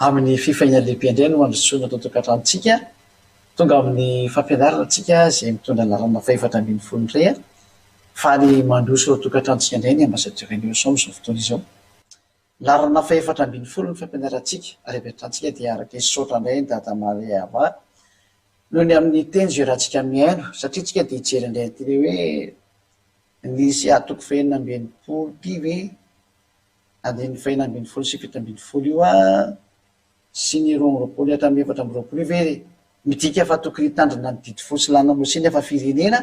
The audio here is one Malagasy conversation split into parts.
Amin'ny fifaliana lehibe indray no handrosoana ato an-tokantranontsika. Tonga amin'ny fampianarana tsika izay mitondra ny laharana fahefatra 18 indray. Faly mandroso ao an-tokantranontsika indray ny Ambassadeur Nioso amin'izao fotoana izao. Laharana fahefatra 18 ny fampianarantsika ary avy hatrany tsika dia araka hisaotra indray ny Dada Maria Ava noho ny amin'ny teny izay rahantsika mihaino satria tsika dia hijery indray an'ity ilay hoe nisy atoko fahenina amby 60 ity ve Andininy fahenina 16 sy 17 io sy ny 22 hatramin'ny 24 io ve midika fa tokony hitandrina ny didy folo sy lalàna Mosesy nefa firenena?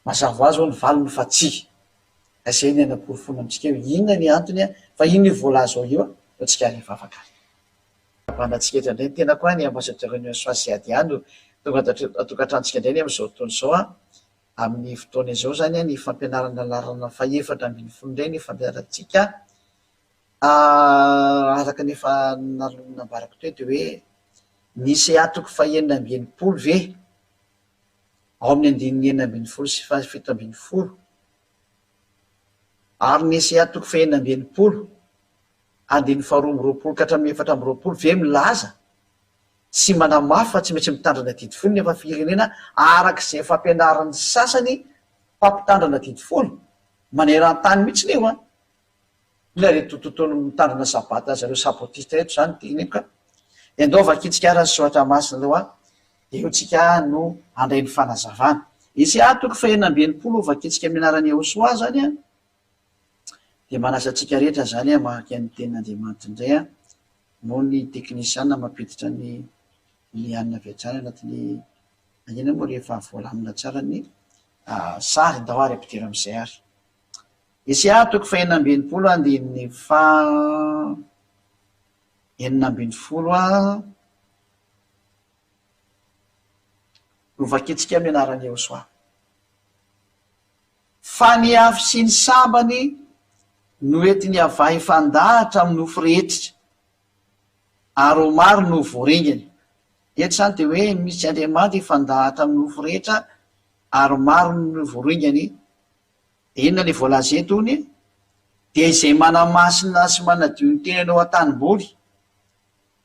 Mazava ho azy ho'a ny valiny fa tsia. Ka izay ny hanaporofoana amintsika hoe inona ny antony fa inona io voalaza ao io fa tsika ary hivavaka ary. Abanantsika eto indray ny tenako ny Ambassadeur Union Soisiadia no tonga ato an-tokantranontsika indray ny amin'izao fotoana izao. Amin'ny fotoana izao izany ny fampianarana laharana faha-14 indray ny fampianarantsika. Araka ny efa nambarako teo dia hoe ny CA toko faha-66 ve ao amin'ny andininy 16 sy faha-17 ary ny CA toko faha-66 andininy faha-22 ka hatramin'ny 24 ve milaza sy manamafy fa tsy maintsy mitandrina didy folo nefa firenena araka izay fampianaran'ny sasany mpampitandrina didy folo maneran-tany mihitsy io an! Inona ireto tontolo mitandrina sabata zareo sabotista ireto izany teneniko ka! Dia ndao vakintsika ara ny soratra masina aloha an! Dia eo tsika no handray ny fanazavana. Isaia toko fahenina amby 60 vakintsika amin'ny anaran'i Yehosua izany an! Dia manasa antsika rehetra izany hamaky ny tenin'Andriamanitra indray an! Noho ny teknisiana mampiditra ny ny hanina avy hatrany anatin'ny inona moa rehefa voalamina tsara ny sary, ndao ary ampidiro amin'izay ary. Isaia toko fahenina amby 60 andininy faha 16 no vakintsika amin'ny anaran'i Yehosua. Fa ny afo sy ny sambany no entin'i Yavah hifandahatra amin'ny nofo rehetra, ary ho maro no ho voaringany. Eto izany dia hoe misy Andriamanitra hifandahatra amin'ny nofo rehetra, ary maro no ho voaringany. Dia inona ilay voalaza eto hono e? Dia izay manamasina sy manadio ny tenany ao an-tanimboly,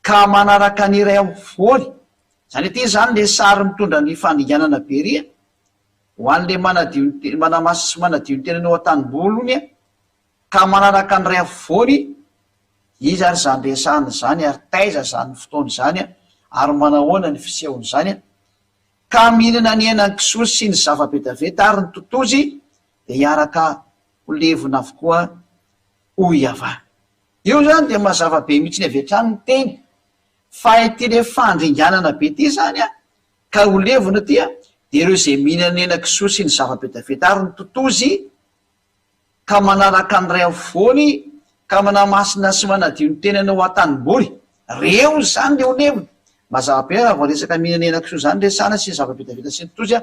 ka manaraka ny iray afovoany. Izany hoe ity izany ilay sary mitondra ny fandringanana be ery e! Ho an'ilay manadio ny te, manamasina sy manadio ny tenany ao an-tanimbolony ka manaraka ny ray afovoany, iza ary izany resahana izany ary taiza izany fotoana izany ary manahoana ny fisehon'izany ka mihinana ny henan'ny kisoa sy ny zava-betaveta ary ny totozy dia hiaraka ho levona avokoa hoy Yavah. Io izany dia mazava be mihitsiny avy hatrany ny teny fa ity le fandringanana be ity izany an, Ka ho levona aty dia ireo izay mihinana henan-kisoa sy ny zava-betaveta ary ny totozy, ka manaraka ny ray afovoany, ka manamasina sy manadio ny tenany ao an-tanimboly. Reo izany le ho levona. Mazava be raha vao resaka mihinana henan-kisoa izany resahana sy ny zava-betaveta sy ny totozy a.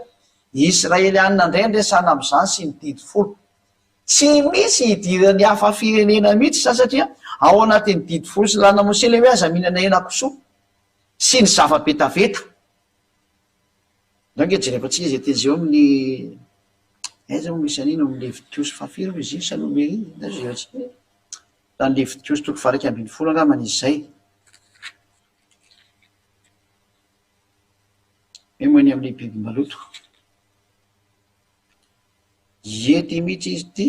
Israelianina indray no resahana amin'izany sy ny didy folo. Tsy misy idiran'ny hafa firenena mihitsy izany satria ao anatin'ny didy folo sy lalàna Mosesy ilay hoe aza mihinana henan-kisoa. sy ny zava-betaveta. Ndao ange jerevantsika izay teny izay ao amin'ny, aiza moa misy an'iny, ao amin'ny Levitiosy fahafiry moa izy iny sa Nomery? Ndao jerevantsika e. Tany Levitiosy toko faha-11 angambany izy izay. Hoe moa ny amin'ny biby maloto. Ie, ty mihitsy izy ity.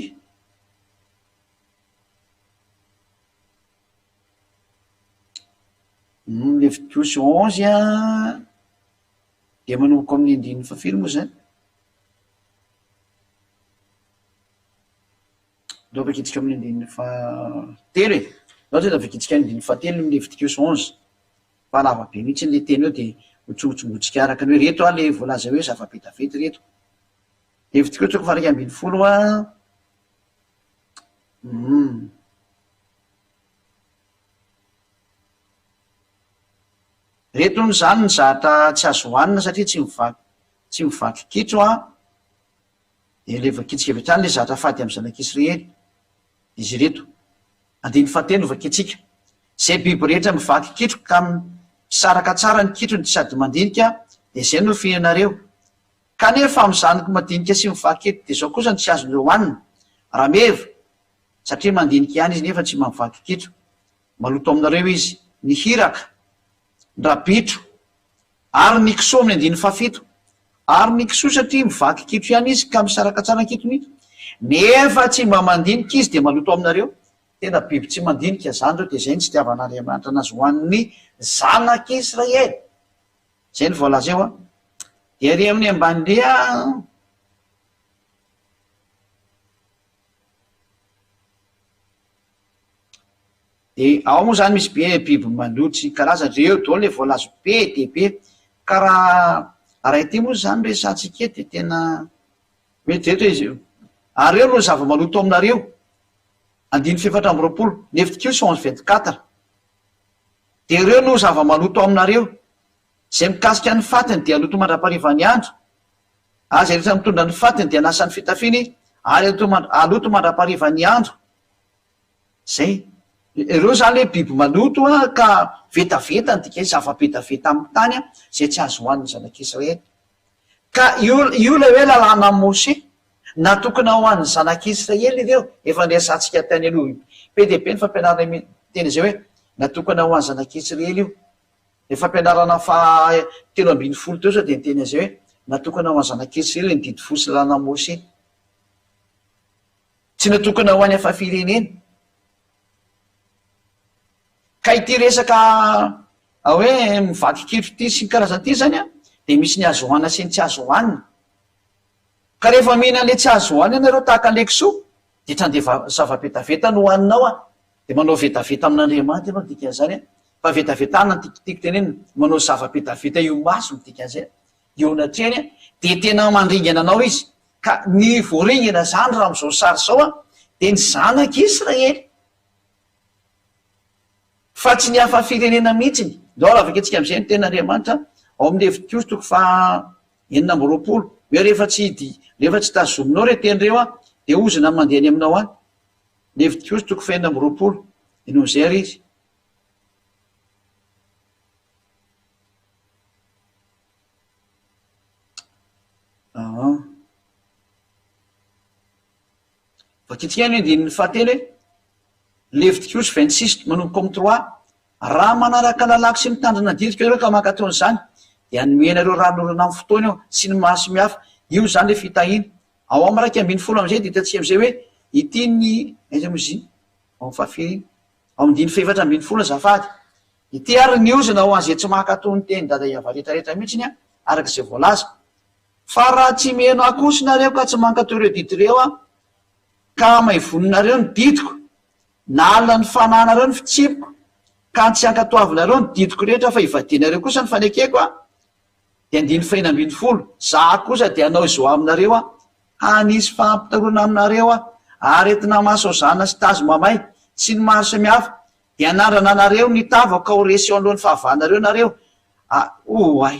Levitiosy onze an, dia manomboka amin'ny andininy fahafiry moa izany? Ndao vakintsika amin'ny andininy fahatelo e! Ndao tonga dia vakintsika amin'ny andininy fahatelo ny Levitiosy onze, fa lava be mihitsy ilay teny eo dia ho tsongotsongointsika araka ny hoe ireto an ilay voalaza hoe zava-betaveta ireto. Levitiosy toko faha-11 an. Humm. Reto hono izany ny zahatra tsy azo hohanina satria tsy mivaky tsy mivaky kitro an! Dia ilay vakintsika avy hatrany ilay zahatra fady amin'ny zanak'Israely. Izy ireto. Andininy fahatelo no vakintsika. Izay biby rehetra mivaky kitro ka misaraka tsara ny kitrony sady mandinika dia izay no fihinanareo. Kanefa amin'izany madinika sy mivaky eto dia izao kosa no tsy azon'ireo hanina, rameva, satria mandinika ihany izy nefa tsy mba mivaky kitro. Maloto aminareo izy. Ny hiraka, ny rabitro, ary ny kisoa amin'ny andininy fahafito. Ary ny kisoa satria mivaky kitro ihany izy ka misaraka tsara ny kitony, nefa tsy mba mandinika izy dia maloto aminareo. Tena biby tsy mandinika izany ireo dia izay no tsy itiavan'Andriamanitra anazy ho an'ny zanak'Israely. Izay no voalaza eo an. Dia ery amin'ny ambany indray an. Dia ao moa izany misy be biby maloto sy ny karazany, ireo daholo ilay voalaza be dia be. Ka raha raha ity moa izany resahantsika eto dia tena mety eto izy. Ary ireo no zava-maloto aminareo. Andininy fahefatra amby 20, Levitikosy 11 24. Dia ireo no zava-maloto aminareo. Izay mikasika ny fatiny dia haloto mandra-paharivan'ny andro, ary izay rehetra mitondra ny fatiny dia hanasa ny fitafiany ary haloto mandra-paharivan'ny andro. Zay. Ireo zany hoe biby maloto an, ka vetaveta ny dikany, zava-betaveta amin'ny tany an, izay tsy azo hohanin'ny zanak'Israely. Ka io, io ilay hoe lalànan'i Mosè, natokana ho an'ny zanak'Israely ireo, efa niresahantsika tany aloha be dia be ny fampianarana miteny izay hoe natokana ho an'ny zanak'Israely io. Ny fampianarana faha 13 teo izao dia niteny an'izay hoe natokana ho an'ny zanak'Israely ny didy folo sy lalànan'i Mosè. Tsy natokana ho any hafa firenena. Ka ity resaka hoe mivaky kitro ity sy ny karazany ity zany an, dia misy ny azo hohanina sy ny tsy azo hohanina. Ka rehefa mihinana an'ilay tsy azo hohanina ianareo tahaka an'ilay kisoa, dia tsy handeha zava-betaveta no hohaninao an, dia manao vetaveta amin'Andriamanitra ianao dikan'izany an, fa vetavetana no tiako tenenina, manao zava-betaveta eo imaso no dikan'izay, eo anatrehany an, dia tena mandringana anao izy. Ka ny voaringana izany raha amin'izao sary izao an, dia ny zanak'i Israely. Fa tsy ny hafa firenena mihitsiny. Ndao raha vakintsika amin'izay ny tenin'Andriamanitra ao amin'ny Levitikosy toko faha 26, hoe rehefa tsy di, rehefa tsy tazominao ireo teny ireo an, dia ozona ny mandeha any aminao any. Levitikosy toko faha 26, eny amin'izay ary izy. Aa. Vakintsika ihany ny andininy fahatelo e. Levitikosy 26 manomboka amin'ny trois. Raha manaraka lalàko sy mitandrina ny didiko ianareo ka mankatò an'izany, dia hanome anareo ranonorana amin'ny fotoany aho sy ny maha samihafa. Io izany ilay fitahiana. Ao amin'ny 11 amin'izay dia hitantsika amin'izay hoe ity ny aiza moa izy iny? Ao amin'ny fahafiry iny? Ao amin'ny andininy fahefatra ambin'ny folo azafady. Ity ary ny ozona ho an'izay tsy mankatò ny tenin'i Dada Yavah rehetrarehetra mihitsiny an, araka izay voalaza. Fa raha tsy miheno ahy kosa nareo ka tsy mankatò ireo didy ireo aho, ka hamaivoninareo ny didiko, na alina ny fanahinareo ny fitsipiko, ka tsy hankatoavinareo ny didiko rehetra fa hivadianareo kosa ny fanekeko aho, dia andininy faheno 16, Izaho kosa dia hanao izao aminareo aho, hanisy fampitahorana aminareo aho, aretina mahasaozana sy tazo mamay, sy ny maro samihafa, Dia hanandrana anareo ny tavako ka ho resy eo anoloan'ny fahavalonareo nareo. A, oay!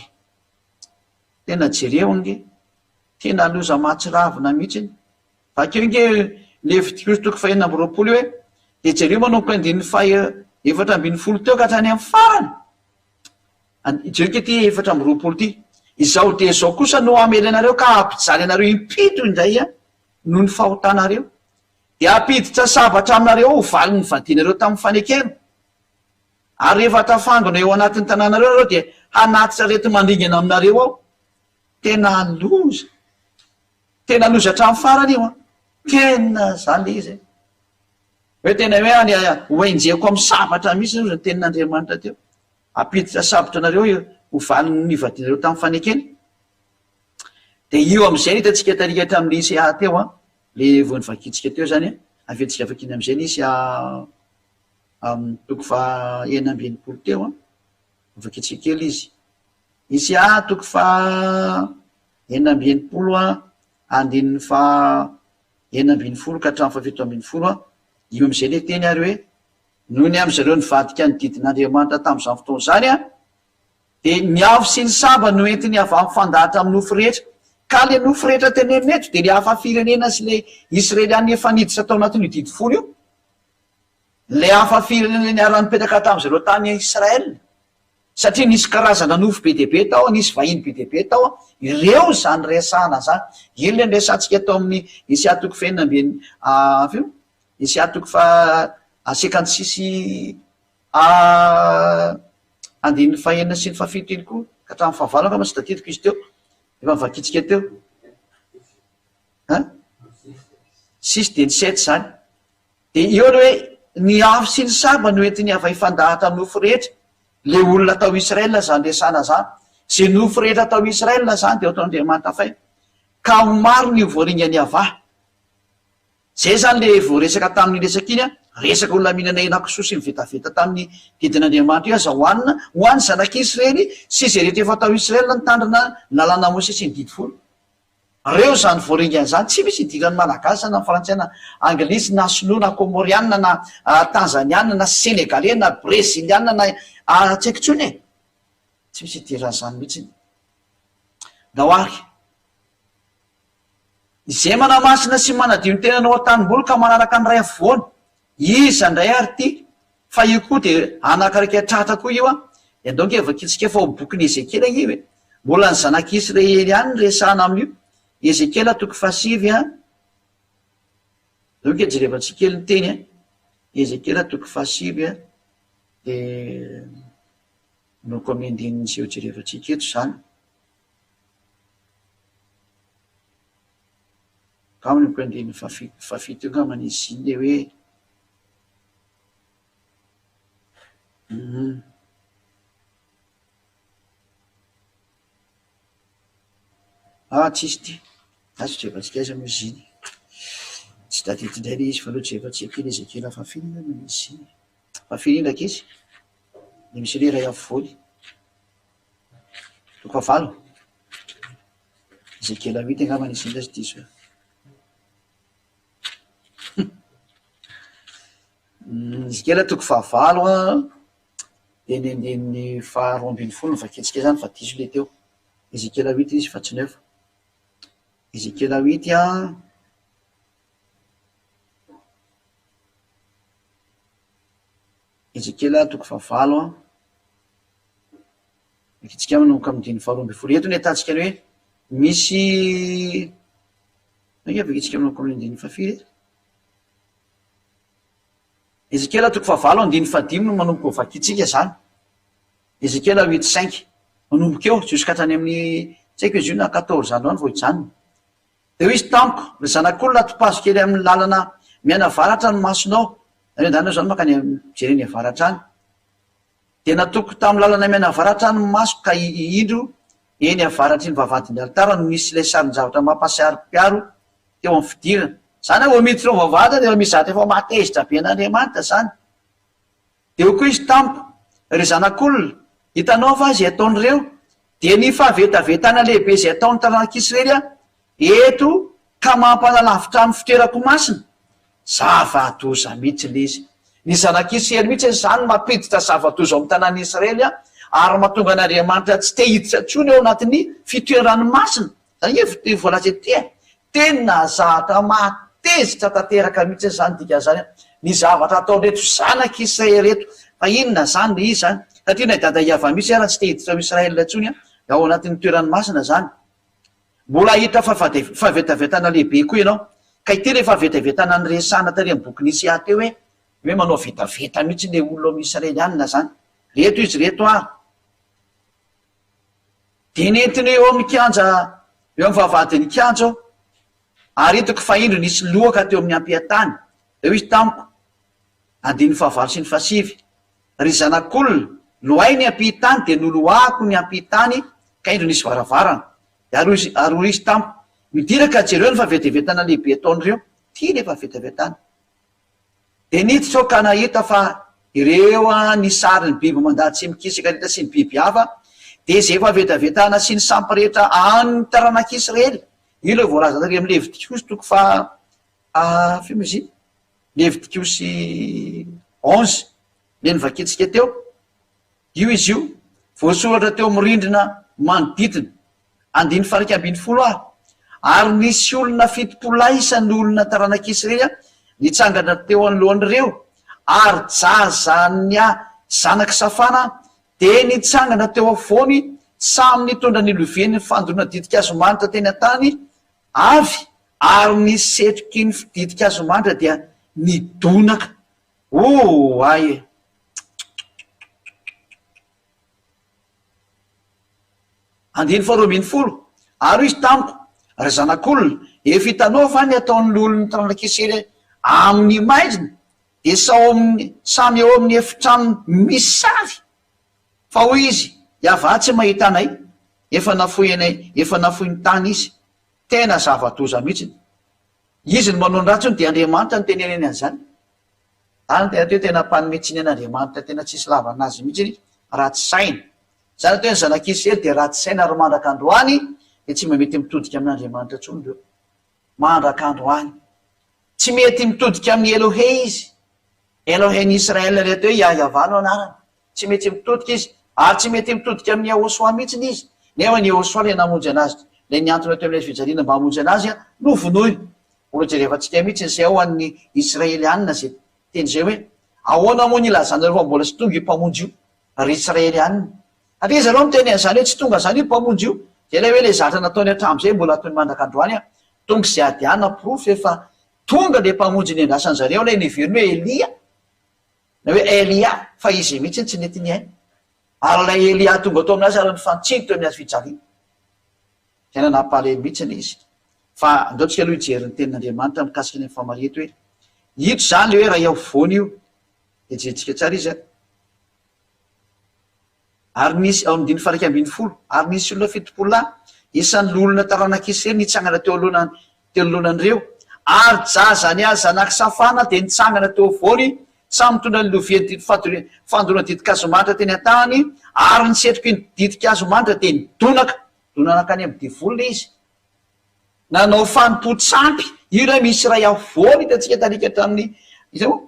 Tena jereo ange! Tena loza mahatsiravina mihitsiny. Vakio ange Levitikosy toko fahenina amby 20 io e! Dia jereo manomboka andininy faha 14 teo ka hatrany amin'ny farany. Jereo ange ity 24 ity. Izao dia izao kosa no hamely anareo ka hampijaly anareo impito indray noho ny fahotanareo. Dia hampiditra sabatra aminareo ho valin'ny vadianareo tamin'ny fanekena. Ary rehefa tafangona eo anatin'ny tanànareo nareo dia hanatitra areti-mandringana aminareo aho. Tena loza. Tena loza hatramin'ny farany io an. Tena izany ilay izy e. Hoe tena hoe any ho enjehiko amin'ny sabatra mihitsy hozy ny tenin'Andriamanitra teo. Hampiditra sabatra anareo ho valin'ny vadianareo tamin'ny fanekena. Dia io amin'izay no hitantsika tarika hatramin'ny ICA teo an, le vao novakintsika teo izany an, averintsika vakiana amin'izay ny ICA amin'ny toko faha 66 teo an, vakintsika kely izy. ICA toko faha 66 an, andininy faha 16 ka hatramin'ny faha 17 an, io amin'izay le teny ary hoe, noho ny amin'izareo nivadika ny didin'Andriamanitra tamin'izany fotoana izany an, Dia ny afo sy ny saba no entiny avy amin'ny fandahatra amin'ny nofo rehetra. Ka ilay nofo rehetra tenenina eto dia ilay hafa firenena sy ilay Israelianina efa niditra tao anatin'io didy folo io. Ilay hafa firenena niara-nipetraka tamin-dry zareo tany Israël. Satria nisy karazana nofo be dia be tao, nisy vahiny be dia be tao. Ireo izany resahana izany. Iny ilay niresahantsika tao amin'ny Isaia toko fahenina amby enina, firy? Isaia toko faha cinquante six. Andininy fahenina sy ny fahafito iny koa, ka hatramin'ny fahavalo angamba tsy tadidiko izy teo, efa novakintsika teo. An? Six dia ny sept izany. Dia eo ilay hoe ny afo sy ny sabany no entin'i Yaveh hifandahatra amin'ny nofo rehetra, ilay olona tao Israel izany resahana izany. Izay nofo rehetra tao Israel izany dia ataon'Andriamanitra fay. Ka ho maro ny ho voaringan'i Yavah. Zay zany le voaresaka tamin'iny resaka iny an, resaka olona mihinana henakisoa sy mivetaveta tamin'ny didin'Andriamanitra io aza hohanina ho an'ny zanak'Israely sy izay rehetra efa tao Israel nitandrina ny lalàna Mosesy sy ny didy folo. Reo zany voaringana zany, tsy misy idiran'ny Malagasy na Frantsay na Anglisy na Sinoa na Komorianina na Tanzaniana na Senegaley na Breziliana na tsy haiko intsony e! Tsy misy idiran'izany mihitsy. Ndao ary. Izay manamasina sy manadio ny tenany ao an-tanimboly ka manaraka ny ray afovoany. Iza indray ary ity? Fa io koa dia anakaraika tratra koa io an! Dia andao ange vakintsika fa ao amin'ny bokin'i Ezekiela ange io e! Mbola ny zanak'i Israely ihany no resahana amin'io. Ezekiela toko fahasivy an! Andao ange jerevantsika kely ny teny an! Ezekiela toko fahasivy an! Dia noko amin'ny andininy izay ho jerevantsika eto izany. Angamba ny andininy fahafito eo angamba izy iny le hoe hum. Ah tsisy ity, lasa jerevantsika aiza moa izy iny. Tsy tadidy indray le izy fa aleo jerevantsika kely Ezekiela fahafito angamba izy iny. Fahafito iny rankizy? Ilay misy hoe iray afovoany. Toko fahavalo. Ezekiela huit angamba nisy indray tsy diso aho. Ezekiela toko fahavalo an, dia ny andininy faharoa ambin'ny folo no vakintsika izany fa diso ilay teo. Ezekiela huit izy fa tsy neuf. Ezekiela huit an. Ezekiela toko fahavalo an. Vakintsika manomboka amin'ny andininy faharoa ambin'ny folo. Eto no ahitantsika ny hoe misy Mainka vakintsika manomboka amin'ny andininy fahafiry eto? Ezekiela toko fahavalo andininy fahadimy no manomboka ho vakintsika izany. Ezekiela huit cinq. Manomboka eo jusqu'à hatrany amin'ny tsy haiko izy io na quatorze andro any vao hijanona. Dia hoy izy tamiko, Ry zanak'olona, topazo kely amin'ny lalana mianavaratra ny masonao. Izany hoe ndana izany mankany mijery any avaratra any. Dia natoko tamin'ny lalana mianavaratra ny masoko ka indro eny avaratry ny vavahadin'ny alitara no nisy ilay sarin-javatra mampahatsiaro teo amin'ny fidirana. Izany hoe vao miditra ao vavahady dia efa misy zavatra efa mahatezitra be an'Andriamanitra izany. Dia hoy koa izy tamiko, Ry zanak'olona, hitanao va izay ataon'ireo? Dia ny fahavetavetana lehibe izay ataon'ny taranak'Israely eto ka mampanalavitra ahy ny fitoerako masina? Zava-doza mihitsy ilay izy. Ny zanak'Israely mihitsy izany no mampiditra zava-doza ao amin'ny tanàn'i Israely ary mahatonga an'Andriamanitra tsy te hiditra intsony ao anatin'ny fitoerany masina. Izany ange no voalaza ety e! Tena zahatra mahatezitra tanteraka mihitsy izany dikan'izany ny zavatra ataon'ireto zanak'Israely ireto. Fa inona izany ilay izy izany? Satria na i Dada Yavah mihitsy ara tsy te hiditra ao Israël intsony ao anatin'ny toerany masina izany. Mbola hahita fahavetavetana lehibe koa ianao. Ka ity ilay fahavetavetana niresahana tary amin'ny bokin'i Isaia teo hoe, hoe manao vetaveta mihitsy ilay olona ao amin'ny Israelianina izany. Reto izy ireto ary. Dia nentiny eo amin'ny kianja, eo amin'ny vavahadin'ny kianja aho, ary hitako fa indro nisy loaka teo amin'ny ampiantany. Dia hoy izy tamiko, andininy fahavalo sy ny fahasivy, Ry zanak'olona, lohay ny ampihitany, dia noloahako ny ampihitany, ka indro nisy varavarana. Dia ary hoy izy, ary hoy izy tamiko, Midira ka jereo ny fahavetavetana lehibe ataon'ireo. Ity ilay fahavetavetana. Dia niditra aho ka nahita fa ireo ny sarin'ny biby mandady sy mikisaka rehetra sy ny biby hafa, dia izay efa vetaveta nasiany sampy rehetra an'ny taranak'Israely. Io ilay voalaza tary amin'ny Levitikosy toko faha firy moa izy iny? Levitikosy onze, ilay novakintsika teo. Io izy io, voasoratra teo amin'ny rindrina manodidina. Andininy faha-iraika ambinifolo a. Ary nisy olona 70 lahy isan'ny olona taranak'Israely nitsangana teo anoloan'ireo, ary Jazania zanak'i Safana dia nitsangana teo afovoany, samy nitondra ny loviany fandoroana ditin-kazo manitra teny an-tany avy, ary ny setroky ny ditin-kazo manitra dia nidonaka. Oay e! Andininy faharoa ambin'ny folo, Ary hoy izy tamiko, Ry zanak'olona, efa hitanao va ny ataon'ny olon'ny taranak'Israely amin'ny maizina, dia sao amin'ny, samy eo amin'ny efitranony misy sary? Fa hoy izy, Yavah tsy mahita anay, efa nafoy anay, efa nafoy ny tany izy. Tena zava-doza mihitsy. Izy no manao ny ratsy hono dia Andriamanitra no teneneny an'izany. Any tena hoe tena mpanome tsiny an'Andriamanitra tena tsisy lavana azy mihitsy, ratsy saina. Izany atao hoe ny zanak'Israely dia ratsy saina ary mandraka androany dia tsy mba mety mitodika amin'Andriamanitra intsony ireo. Mandraka androany. Tsy mety mitodika amin'i Elohé izy. Elohen'i Israël ilay atao hoe Yah-Yavah no anarany. Tsy mety mitodika izy. Ary tsy mety mitodika amin'i Yahoshuah mihitsy izy. Nefa ny Yahoshuah ilay namonjy anazy, ilay nihantona teo amin'ilay fijaliana mba hamonjy anazy, novonoiny. Mbola jerevantsika mihitsy izay ao an'ny Israelianina izay teny izay hoe, Ahoana moa ny ilazanareo fa mbola tsy tonga io Mpamonjy io, ry Israelianina? Satria zareo miteny an'izany hoe tsy tonga izany io Mpamonjy io. Dia ilay hoe ilay zatra nataony hatramin'izay mbola ataony mandrak'androany, tonga izay adiana porofo efa Tonga ilay mpamonjy nendrasan-dry zareo, ilay neveriny hoe Elia, na hoe Elia, fa izy mihitsy no tsy nety nihaino. Ary ilay Elia tonga tao aminazy ary nifantsiny teo amin'ny hazo fijaliana. Tena nampalahelo mihitsy ilay izy. Fa andao tsika aloha hijery ny tenin'Andriamanitra mikasika ny famaria eto hoe, ito izany ilay hoe ray afovoany io. Dia jerentsika tsara izy an. Ary nisy, ao amin'ny andininy faha-11, ary nisy olona 70 lahy, isan'ny loholona taranak'i Isiraely nitsangana teo anoloana teo anoloanan'ireo, ary Jazania zanak'i Safana dia nitsangana teo afovoany, samy nitondra ny lovian'ny didy fadori fandoroana ditin-kazo manitra teny an-tanany, ary ny setroky ny ditin-kazo manitra dia nidonaka, dona nankany amin'ny devoly ilay izy. Nanao fanompoan-tsampy, io ilay misy iray afovoany hitantsika talika tamin'ny, iza moa?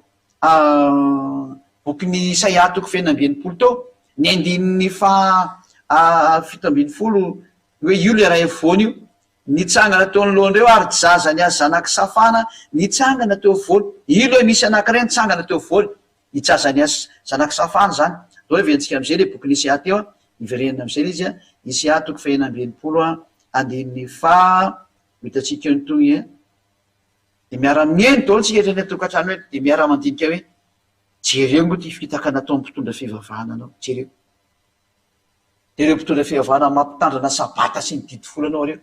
Bokin'i Isaia toko fahenina amby 60 teo, ny andininy faha 17, hoe io ilay ray afovoany io, nitsangana teo anoloan'ireo ary Jazania zanak'i Safana nitsangana teo afovoany. Io ilay misy anankiray nitsangana teo afovoany, i Jazania zanak'i Safana izany. Andao heverintsika amin'izay ilay bokin'i Isaia teo, hiverenana amin'izay ilay izy, Isaia toko fahenina amby 60 andininy faha, ho hitantsika eo ny tohiny. Dia miara-mihaino daholo tsika eto any an-tokantrano eto, dia miara-mandinika hoe, jereo ngo ity fitaka nataon'ny mpitondra fivavahana anao, jereo. Dia ireo mpitondra fivavahana mampitandrina sabata sy ny didy folo anao ireo.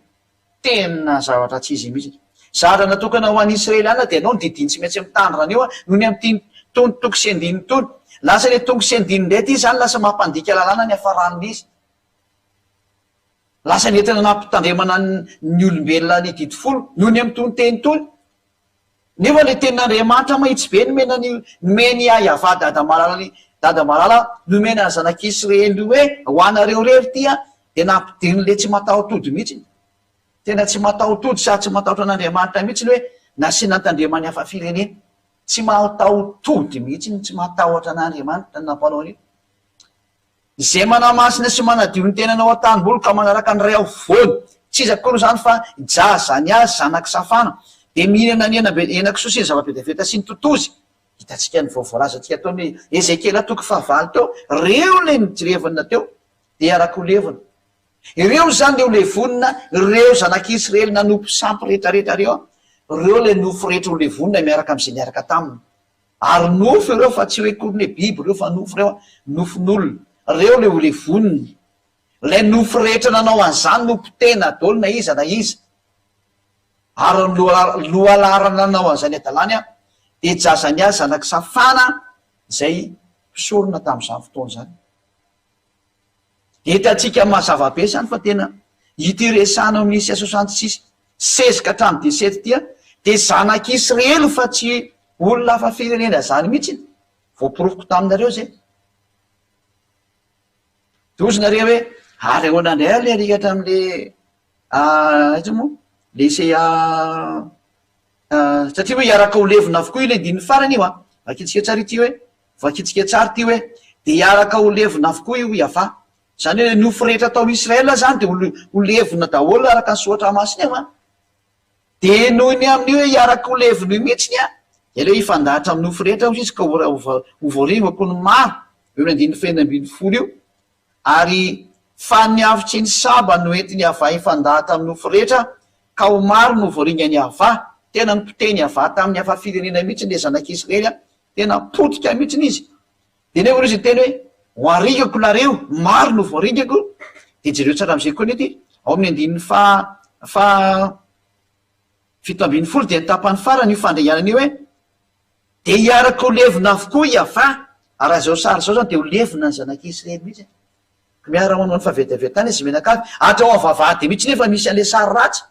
Tena zavatra tsy izy mihitsy. Zavatra natokana ho an'ny Israeliana dia anao ny didiny tsy maintsy mitandrina an'io noho ny amin'ity tony toko sy andininy itony. Lasa ilay toko sy andininy indray ity izany lasa mampandika lalàna ny hafaran'ilay izy. Lasa nentina nampitandremana ny olombelona ny didy folo noho ny amin'itony teny itony. Nefa ilay tenin'Andriamanitra mahitsy be nomena ny nomen'i Yavah dada malala ny dada malala nomena ny zanak'Israely hoe ho anareo irery ity an, dia nampidirin'ilay tsy mataho-tody mihitsy. Tena tsy mataho-tody sady tsy matahotra an'Andriamanitra mihitsy ny hoe nasiana nitandreman'ny hafa firenena. Tsy mataho-tody mihitsy ny tsy matahotra an'Andriamanitra ny nampanao an'io. Izay manamasina sy manadio ny tenany ao an-tanimboly ka manaraka ny ray afovoany, tsy iza akory izany fa i Jazania zanak'i Safana, dia mihinana ny hena henakisoa sy ny zava-betaveta sy ny totozy. Hitantsika ny vao voalazantsika teo ny Ezekiela toko fahavalo teo, ireo ilay nojirevina teo dia hiaraka ho levona. Ireo izany ilay ho levonina, ireo zanak'Israely nanompo sampy rehetrarehetra ireo, ireo ilay nofo rehetra ho levonina miaraka amin'izay niaraka taminy. Ary nofo ireo fa tsy hoe akory ny hoe biby ireo fa nofo ireo an, nofon'olona. Ireo ilay ho levoniny. Ilay nofo rehetra nanao an'izany no potehina daholo na iza na iza. Ary ny lohalaharana nanao an'izany hadalany an, dia Jazania zanak'i Safana izay mpisorona tamin'izany fotoana izany. Hitantsika mazava be izany fa tena ity resahana ao amin'ny Isa 66 16 ka hatramin'ny 17 ity dia zanak'Israely fa tsy olona hafa firenena izany mihitsy. Voaporofoko taminareo izay. Dia hozy nareo hoe ary ahoana indray ary ilay alika hatramin'ilay aiza moa? Ilay Isaia satria hoe hiaraka ho levona avokoa ilay andininy farany io an. Vakintsika tsara ity hoe Vakintsika tsara ity hoe, Dia hiaraka ho levona avokoa io Yavah. Izany hoe nofo rehetra tao Israel izany dia ho levona daholo araka ny soratra masina io an. Dia noho ny amin'io hoe hiaraka ho levona io mihitsiny an, dia aleo hifandahatra amin'ny nofo rehetra hozy izy ka ho voaringako ny maro, eo amin'ny andininy fahenina 16 io. Ary fa ny afo ny saba no entin'i Yavah hifandahatra amin'ny nofo rehetra, ka ho maro no voaringan'i Yavah. Tena nopotehin'i Yavah tamin'ny hafa firenena mihitsy ilay zanak'Israely an. Tena potika mihitsiny izy. Dia nefa izy niteny hoe, Ho aringako nareo, maro no voaringako. Dia jereo tsara amin'izay koa anie ity, ao amin'ny andininy faha faha 17 dia ny tapany farany io fandringanana io hoe, dia hiaraka ho levona avokoa i Yavah, ary raha izao sary izao izany dia ho levona ny zanak'i Israely mihitsy e. Miara manao ny fahavetavetana izy mianakavy, hatrao amin'ny vavahady mihitsy nefa misy an'ilay sary ratsy.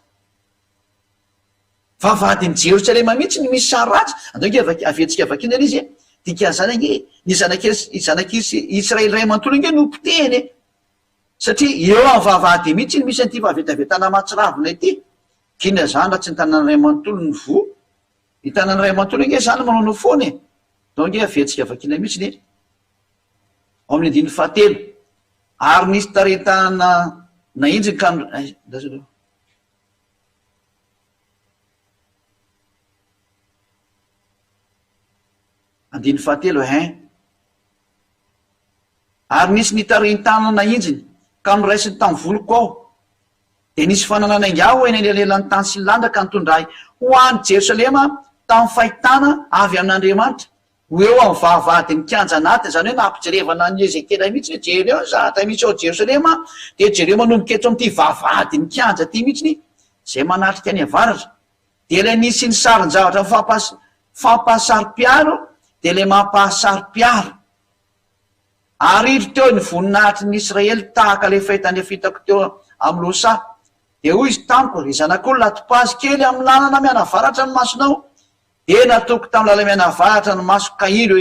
Vavahadin'i Jerosalema mihitsy no misy sary ratsy. Andao ange vaky, averintsika vakiana ilay izy e. Dikan'izany ange, ny zanak'i zanak'i Israely iray manontolo ange no potehiny e. Satria eo amin'ny vavahady mihitsy no misy an'ity fahavetavetana mahatsiravina ity. K'inona izany raha tsy ny tanàna iray manontolo no voa? Ny tanàna iray manontolo ange izany manaonao foana e. Andao ange averintsika vakiana mihitsy ny e. Ao amin'ny andininy fahatelo. Ary nisy tarehin-tanana nahinjiny ka andraso aloha. Andininy fahatelo, hein. Ary nisy nitarehin-tanana nahinjiny ka noraisiny tamin'ny voloko aho. Dia nisy fanana nainga ahy ho eny anelanelan'ny tany sy ny lanitra ka nitondra ahy ho any Jerosalema tamin'ny fahitana avy amin'Andriamanitra. Ho eo amin'ny vavahadin'ny kianja anatiny, izany hoe nampijerevana an'i Ezekiela mihitsy hoe jereo ny zavatra misy ao Jerosalema, dia jereo manomboka eto amin'ity vavahadin'ny kianja ity mihitsy izay manatrika any avaratra. Dia ilay nisy ny sarin-javatra fampahasaro-piaro, dia ilay mampahasaro-piaro. Ary indro teo ny voninahitry ny Israely tahaka ilay fahitana efa hitako teo amin'ny lohasaha. Dia hoy izy tamiko, Ry zanak'olona, atopazy kely amin'ny lalana mianavaratra ny masonao, Dia natoky tamin'ny lala-mianavaratra ny masoko ka indro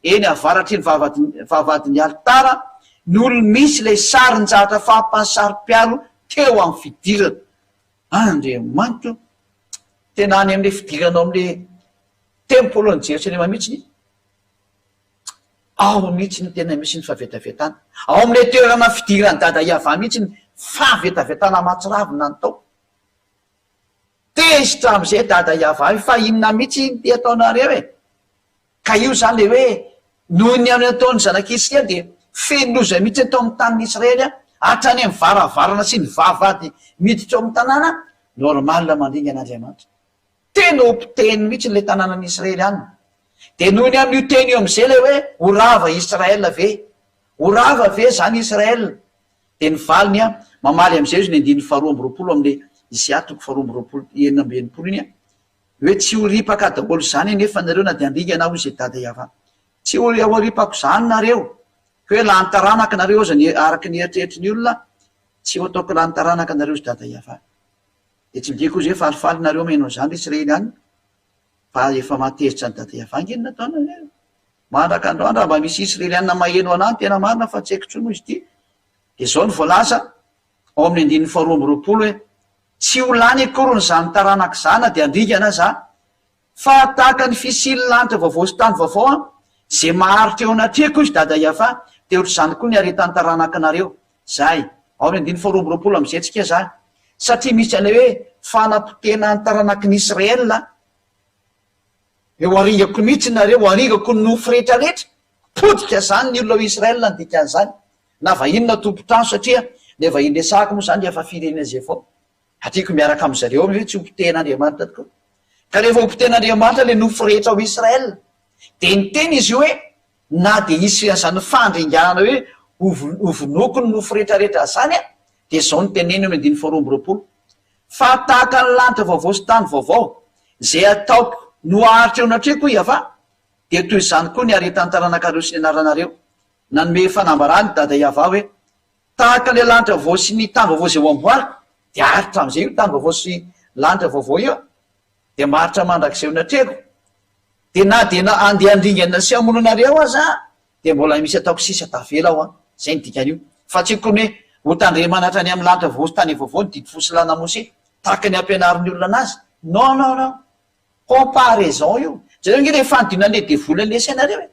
eny avaratry ny vavahadin'ny alitara no misy ilay sarin-javatra fampahasaro-piaro teo amin'ny fidirana. Andriamanitra ô! Tena any amin'ilay fidirana ao amin'ilay tempolin'i Jerosalema mihitsy ny ao mihitsy no tena misy ny fahavetavetana. Ao amin'ilay toerana fidiran'i Dada Yavah mihitsy ny fahavetavetana mahatsiravina ny tao. Tezitra amizay dada Yavah fa inona mitsy ity ataonareo e! Ka io zany le hoe noho ny amin'ny ataon'ny zanak'Israely dia feno loza mihitsy ny tao amin'ny tanin'Israely hatrany amin'ny varavarana sy ny vavahady miditra ao amin'ny tanàna, normal mandringana Andriamanitra. Tena ho potehiny mihitsy ilay tanànan'Israely any. Dia noho ny amin'io teny io amizay ilay hoe ho rava Israel ve? Ho rava ve zany Israel? Dia ny valiny an, mamaly amin'izay izy ny andininy faharoa amby 20 amin'ilay Isaia toko faharoa amby 20, 66 iny an, hoe tsy ho ripaka daholo izany anefa nareo na dia handringana aho hoy izay Dada Yavah. Tsy ho ho ripako izany nareo, ka hoe lany taranaka nareo aza ny araka ny eritreritry ny olona, tsy ho ataoko lany taranaka nareo hoy Dada Yavah. Dia tsy midika hoy izy hoe falifaly nareo maheno an'izany ry Israely any, fa efa mahatezitra an'i Dada Yavah ange ny nataonareo. Mandraka androany raha mba misy Israeliana maheno anah ny tena marina fa tsy haiko intsony hoy izy ity dia izao no voalaza ao amin'ny andininy faha 22 hoe tsy ho lany akory ny zany taranaka izany na dia handringana aza fa tahaka ny fisian'ny lanitra vaovao sy tany vaovao an izay maharitra eo anatrehako hoy izy dada Yafa dia ohatr'izany koa ny haretan'ny taranakinareo zay ao amin'ny andininy faha 22 amin'izay tsika zany satria misy an'ilay hoe fanapotehana ny taranaky ny Israel Eo aringako mihitsy nareo, aringako ny nofo rehetra rehetra, potika zany ny olona ao Israel ny dikan'izany, na vahiny na tompon-trano satria le vahiny resahako moa zany efa firenena zay vao atiako miaraka amizareo ao hoe tsy ho potehin'Andriamanitra tokoa. Ka rehefa ho potehin'Andriamanitra le nofo rehetra ao Israel de niteny izy io hoe na de hisy an'izany fandringanana hoe ho vonoiko ny nofo rehetra rehetra zany an, de zao no teneniny eo amin'ny andininy faha 22, Fa tahaka ny lanitra vaovao sy tany vaovao, izay ataoko no haharitra eo anatrehako, hoy Yavah, dia toy izany koa ny haretan'ny taranakareo sy ny anaranareo. Nanome fanambarana i Dada Yavah hoe, Tahaka ilay lanitra vaovao sy ny tany vaovao izay ho amboariko, dia haharitra amin'izay io tany vaovao sy lanitra vaovao io, dia maharitra mandrakizay eo anatrehako. Dia na dia na andeha handringana sy hamono anareo aza aho, dia mbola misy ataoko sisa tavela ao an! Zay ny dikan'io. Fa tsy tokony hoe ho tandremana hatrany amin'ny lanitra vaovao sy tany vaovao ny didy fo sy lalana Mosè, tahaka ny ampianarin'ny olona anazy. Non, non, non. Comparaison io. Jereo ange ilay fanodinan'ilay devoly an'ilay sainareo e.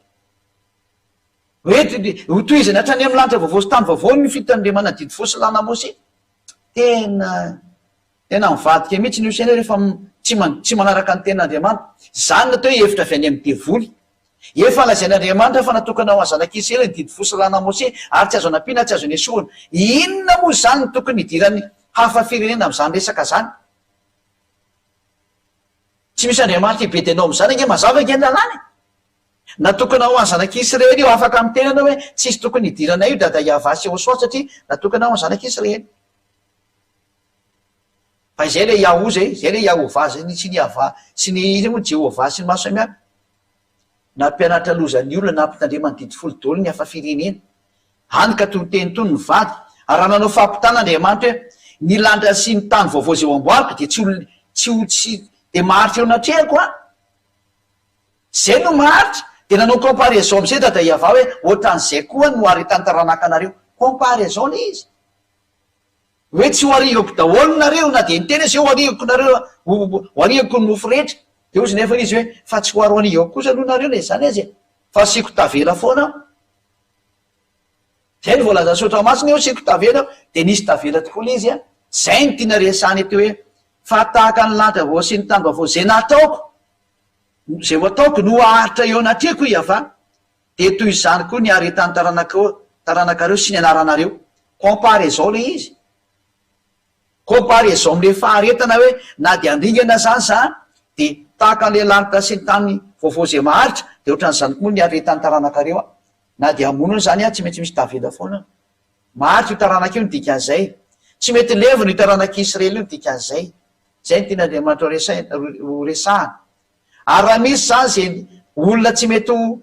Hoe ho tohizana hatrany amin'ny lanitra vaovao sy tany vaovao ny fitandremana didy fo sy lalana Mosè. Tena. Tena mivadika mihitsy ny saina rehefa tsy tsy manaraka ny tenin'Andriamanitra. Izany no atao hoe hevitra avy any amin'ny devoly. Efa lazain'Andriamanitra fa natokana ho an'ny zanak'Israely ny didy fo sy lalàna Mosesy ary tsy azo anampiana tsy azo nesorina. Inona moa izany no tokony hidiran'ny hafa firenena amin'izany resaka izany? Tsy misy Andriamanitra hibedy anao amin'izany ange, mazava ange ny lalàna e! Natokana ho an'ny zanak'Israely io. Afaka miteny ianao hoe tsisy tokony hidiranay io dada Yavah sy Yehosua satria natokana ho an'ny zanak'Israely. Fa izay ilay Yahoo izay, izay ilay Yahovah izay ny sy ny Yavah sy ny iza moa Jehovah sy ny maro samihafa. Nampianatra loza ny olona nampitandremany didy folo daholo ny hafa firenena. Hany ka toy teny toy ny vady. Ary raha nanao fampitana Andriamanitra hoe, Ny lanitra sy ny tany vaovao izay ho amboariko dia tsy ho tsy ho tsy dia maharitra eo anatrehako an! Izay no maharitra. Dia nanao comparaison amin'izay Dada Yavah hoe, ohatran'izay koa no haharetan'ny taranakanareo. Comparaison ilay izy. Hoe tsy ho arihako daholo nareo na dia niteny aza hoe ho arihako nareo ho arihako ny nofo rehetra. Dia hozy nefa izy hoe fa tsy ho aroanihako kosa aloha nareo na izany aza e! Fa asiako tavela foana aho. Izay no voalazan'ny soratra masina hoe asiako tavela aho. Dia nisy tavela tokoa ilay izy an! Izay no tiana resahana eto hoe fa tahaka ny lanitra vaovao sy ny tany vaovao izay nataoko, izay ho ataoko no haharitra eo anatrehako i Yavah. Dia toy izany koa ny haretan'ny taranakao, taranakareo sy ny anaranareo. Comparaison ilay izy. Comparaison amin'ilay faharetana hoe na dia handringana izany za dia tahaka an'ilay lanitra sy ny tany vaovao izay maharitra dia ohatran'izany koa ny haretan'ny taranakareo an. Na dia hamono aza izany aho tsy maintsy misy tavela foana. Maharitra io taranaka io ny dikan'izay. Tsy mety levona io taranak'Israely io ny dikan'izay. Izay no tian'Andriamanitra ho resahana. Ary raha misy izany izay olona tsy mety ho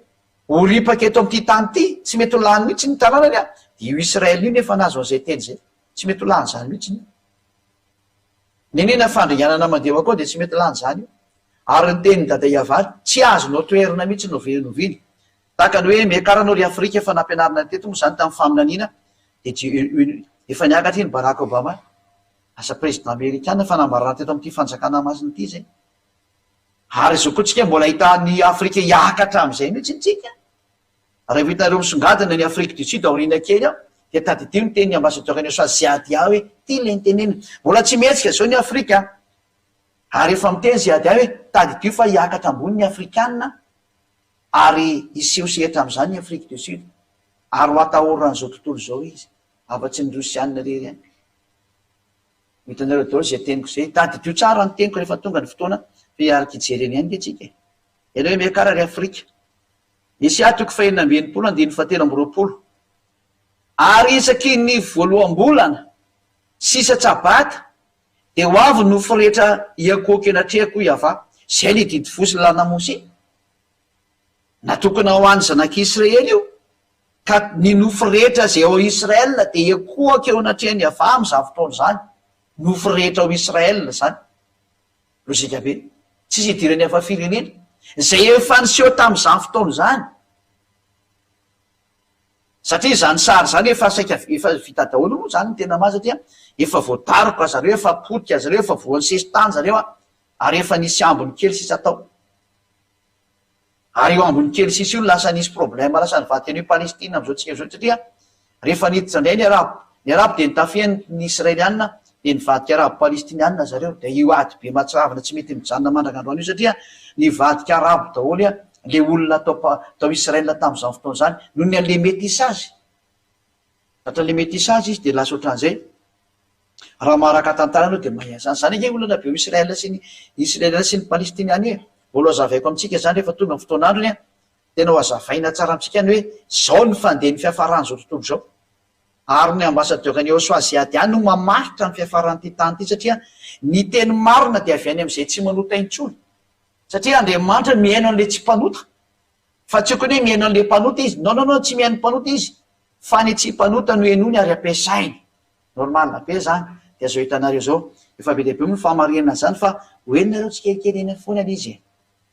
ho ripaka eto amin'ity tany ity, tsy mety ho lany mihitsy ny taranany an, dia io Israel io nefa nahazo an'izay teny izay. Tsy mety ho lany izany mihitsy io. Nenena fandringanana mandeha ho akao dia tsy mety lany izany io. Ary ny tenin'i Dada Iavary, tsy azonao toherina mihitsy na oviana na oviana. Tahaka ny hoe miakara anao ry Afrika efa nampianarina teto moa izany tamin'ny faminaniana, dia efa niakatra iny Barack Obama, lasa président amerikana, fanambarana teto amin'ity fanjakana masina ity izay. Ary izao koa tsika mbola hahita an'i Afrika hiakatra amin'izay mihitsy tsika. Raha vao hitanareo misongadina ny Afrique du Sud aoriana kely ao dia tadidio ny tenin'ny ambassadeur an'i Swaziadia hoe ity ilay nitenenina. Mbola tsy mihetsika izao ny Afrika ary efa miteny Ziadia hoe tadidio fa hiakatra ambony ny Afrikana ary hiseho sehatra amin'izany ny Afrique du Sud ary ho atahoran'izao tontolo izao izy afa-tsy ny Rosiana irery ihany. Ho hitanareo daholo izay teniko izay. Tadidio tsara ny teniko rehefa tonga ny fotoana fa hiaraka hijery eny ihany nge tsika e. Ianao hoe miakara ry Afrika. Esia toko fahenina amby 60 andininy fahatelo amby 20. Ary isaky ny voaloham-bolana sy isa-tsabata dia ho avy ny nofo rehetra hiankohoka eny anatrehako hoy Yavah. Izay ilay didy fo sy lalàna Mosesy. Natokana ho an'ny zanak'Israely io. Ka ny nofo rehetra izay ao Israel dia hikohaka eo anatrehan'i Yavah amin'izany fotoana izany. Nofo rehetra ao Israel izany. Lojika be. Tsisy idiran'ny hafa firenena. Izay efa niseho tamin'izany fotoana izany. Satria izany sary izany efa saika efa vita daholo moa izany ny tena marina satria efa voadaroka zareo, efa potika zareo, efa voan'ny sesitany zareo ary efa nisy ambiny kely sisa tao. Ary io ambiny kely sisa io no lasa nisy problème lasa nivadika an'io Palestine amin'izao tsika izao satria rehefa niditra indray ny arabo, ny arabo dia nitafihany ny israeliana dia nivadika arabo palestiniana zareo dia io ady be mahatsiravina tsy mety mijanona mandraka androany io satria nivadika arabo daholo le olona tao tao Israël tamin'izany fotoana izany noho ny an'le métissage. Zatra le métissage izy dia lasa ohatran'izay. Raha maharaka tantara ianao dia mahay an'izany. Izany ange olana be ao Israël sy ny Israël sy ny Palestiniana io e. Mbola ho hazavaiko amintsika izany rehefa tonga ny fotoan'androny an. Tena ho hazavaina tsara amintsika ny hoe izao ny fandehan'ny fiafaran'izao tontolo izao. Ary ny ambassadeur an'i Yahoshuah Ziadia no mamaritra ny fiafaran'ity tany ity satria ny teny marina dia avy any amin'izay tsy manota intsony. Satria Andriamanitra mihaino an'ilay tsy mpanota. Fa tsy okony hoe mihaino an'ilay mpanota izy. Non non non tsy mihaino mpanota izy fa ny tsy mpanota no henoiny ary ampiasainy. Normal be zany. Dia zao hitanareo zao. Efa be dia be moa ny fahamarinana an'izany fa ho henonareo tsikelikely eny foana ilay izy e.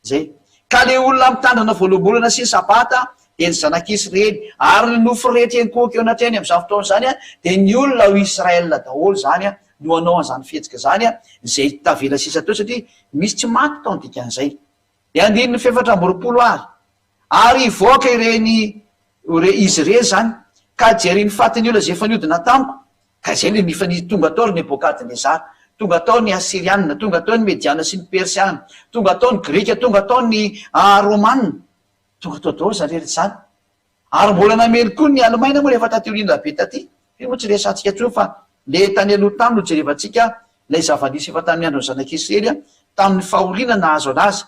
Zay. Ka le olona mitandrina voaloham-bolana sy ny sabata dia ny zanak'Isrely. Ary ny nofo rehetra enkohoka eo anatrehany amin'izany fotoana izany dia ny olona ao Israël daholo izany no hanao an'izany fihetsika izany izay tavela sisa teo satria misy tsy maty tao ny dikan'izay. Dia andininy fahefatra amby 20 ary. Ary hivoaka ireny, ire, izy ireny izany, ka hijery ny fatin'ny olona izay efa niodina tamiko, ka izay ilay efa ni, tonga tao ry Nebokadnezara, tonga tao ny Asyriana, tonga tao ny Mediana sy ny Persiana, tonga tao ny Grika, tonga tao ny Romana, tonga tao daholo izany rehetra izany. Ary mbola namely koa ny Alemaina moa rehefa taty aoriana be taty. Io moa tsy resahantsika intsony fa le tany aloha tany no jerevantsika ilay zava-nisy efa tamin'ny andron'ny zanak'Israely tamin'ny fahoriana nahazo anazy.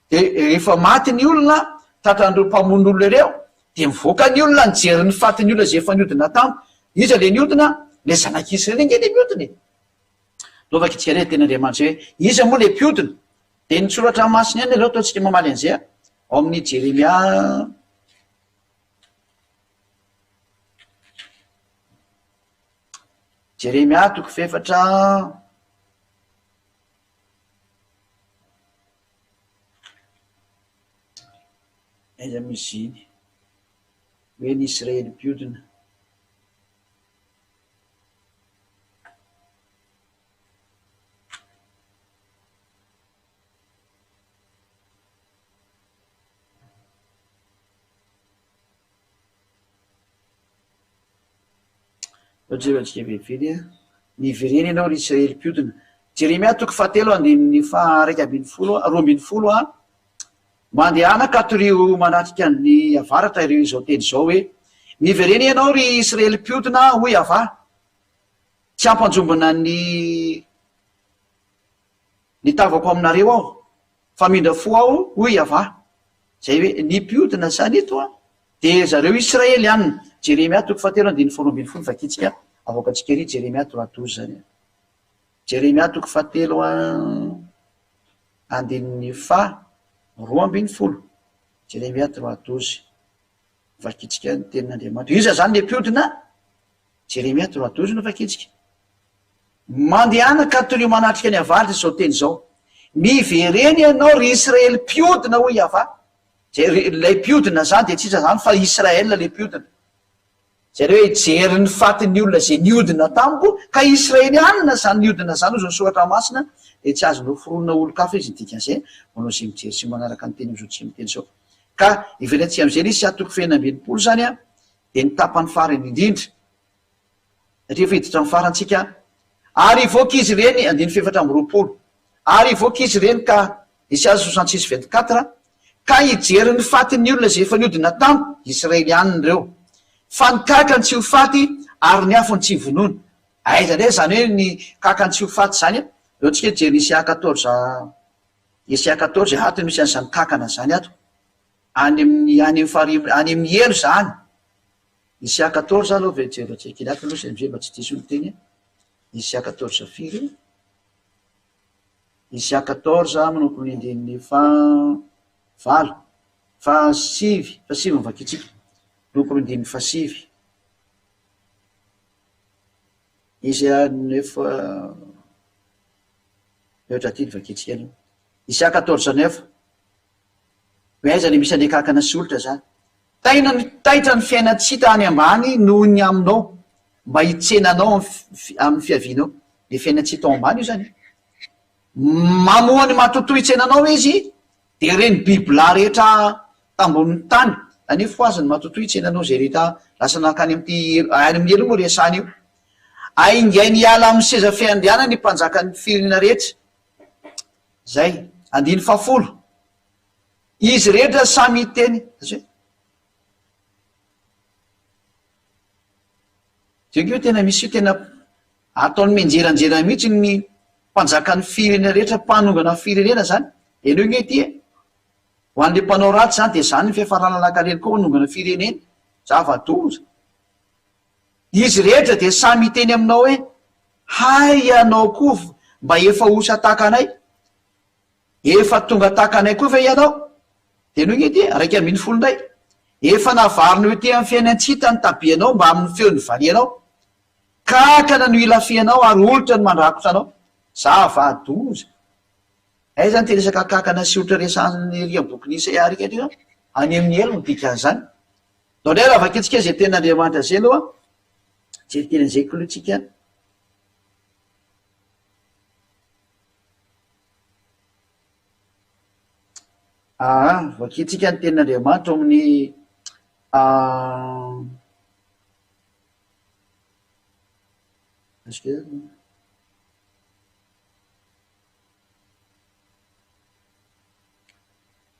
Dia rehefa maty ny olona Tratran'ireo mpamono olona ireo, dia mivoaka ny olona nijery ny fatin'ny olona izay efa niodina taminy. Iza ilay niodina? Ilay zanak'Israely ange ilay miodina e! Ndao vakintsika indray ny tenin'Andriamanitra hoe iza moa ilay mpiodina? Dia ny soratra masina ihany aloha ataontsika mamaly an'izay a! Ao amin'ny Jeremia. Jeremia toko fahefatra. Aiza moa izy iny? Hoe ny Israely mpiodina. Jerentsika vetivety a. Miverena ianao ry Israely mpiodina. Jeremia toko fahatelo andininy faha 11, 12 a. Mandehana ka torio manatrika ny avaratra ireo izao teny izao hoe, Miverena ianao ry Israely mpiodina hoy Yavah. Tsy hampanjombona ny ny tavako aminareo aho, fa mindra fo aho hoy Yavah. Izay hoe ny mpiodina izany eto an, dia zareo Israelianina. Jeremia toko fahatelo andininy faharoa ambinifolo vakintsika, avoakantsika ery Jeremia trois douze izany an. Jeremia toko fahatelo andininy faha 12. Jeremia trois douze. Vakintsika ny tenin'Andriamanitra. Iza izany le mpiodina? Jeremia trois douze no vakintsika. Mandehana ka torio manatrika ny avaratra izao teny izao. Miverena ianao ry Israely mpiodina hoy Yavah. Zay ilay mpiodina izany dia tsy iza izany fa Israël ilay mpiodina. Izay ilay hoe hijery ny fatin'ny olona izay niodina tamiko ka Israelianina izany niodina izany hozy ny soratra masina dia tsy azo noforonina olon-kafa izy ny dikan'izay manao izay mijery sy manaraka ny teny amin'izao tsy miteny izao. Ka iverentsika amin'izay ilay izy toko faha 66 izany an dia ny tapany farany indrindra satria efa hiditra amin'ny farany tsika ary hivoaka izy ireny andininy faha 24 ary hivoaka izy ireny ka Isaia 66 24 ka hijery ny fatin'ny olona izay efa niodina tamiko, Israelianina ireo, fa ny kakany tsy ho faty ary ny afony tsy vonoina. Aiza indray izany hoe ny kakany tsy ho faty izany e? Ndao tsika hijery Isaia 14, Isaia 14, ato no misy an'izany kakana izany ato. Any amin'ny, any amin'ny farihy, any amin'ny helo izany. Isaia 14 aloha ve jerentsika kely ato aloha izay mba tsy diso ny teny e. Isaia 14 firy? Isaia quatorze manomboka amin'ny andininy faha valo, faha sivy, faha sivy no vakintsika, manomboka amin'ny andininy faha sivy. Isaia neuf mihoatra aty no vakintsika aloha. Isaia quatorze neuf, hoe aiza le misy an'le kankana sy olitra zany. Taina ny taitra ny fiainan-tsy hita any ambany noho ny aminao, mba hitsena anao amin'ny fiavianao. Le fiainan-tsy hita ao ambany io zany e. Mamoha ny matotoa hitsena anao izy, dia ireny bibilahy rehetra tambonin'ny tany, zany hoe fohazy ny matotoa hitsena anao izay rehetra lasa nankany amin'ity any amin'ny helo moa resahana io. Aingainy hiala amin'ny seza fiandrianany ny mpanjakan'ny firenena rehetra. Zay. Andininy fahafolo. Izy rehetra samy hiteny zay. Zay nge tena misy io tena ataony mianjeranjera mihitsy ny mpanjakan'ny firenena rehetra mpanongana firenena zany. Henoy nge ity e. Ho an'le mpanao ratsy zany dia zany ny fiafarana lankalely koa manongana firenena. Zava-doza. Izy rehetra dia samy hiteny aminao hoe hay ianao koa mba efa osa tahaka anay. Efa tonga tahaka anay koa ve ianao? Dia henoy ity, 11 indray. Efa navarina ho ety amin'ny fiainan-tsy hita ny tabianao mbamin'ny feon'ny valianao. Kankana no ilafihanao ary olitra no mandrakotra anao. Zava-doza! Aiza ity resaka kankana sy olitra resahan'ny ery amin'ny bokin'i Isaia ery io? Any amin'ny helo no dikan'izany. Ndao indray raha vakintsika izay tenin'Andriamanitra izay aloha. Jery kely an'izay k'aloha tsika. Aa, vakintsika ny tenin'Andriamanitra ao amin'ny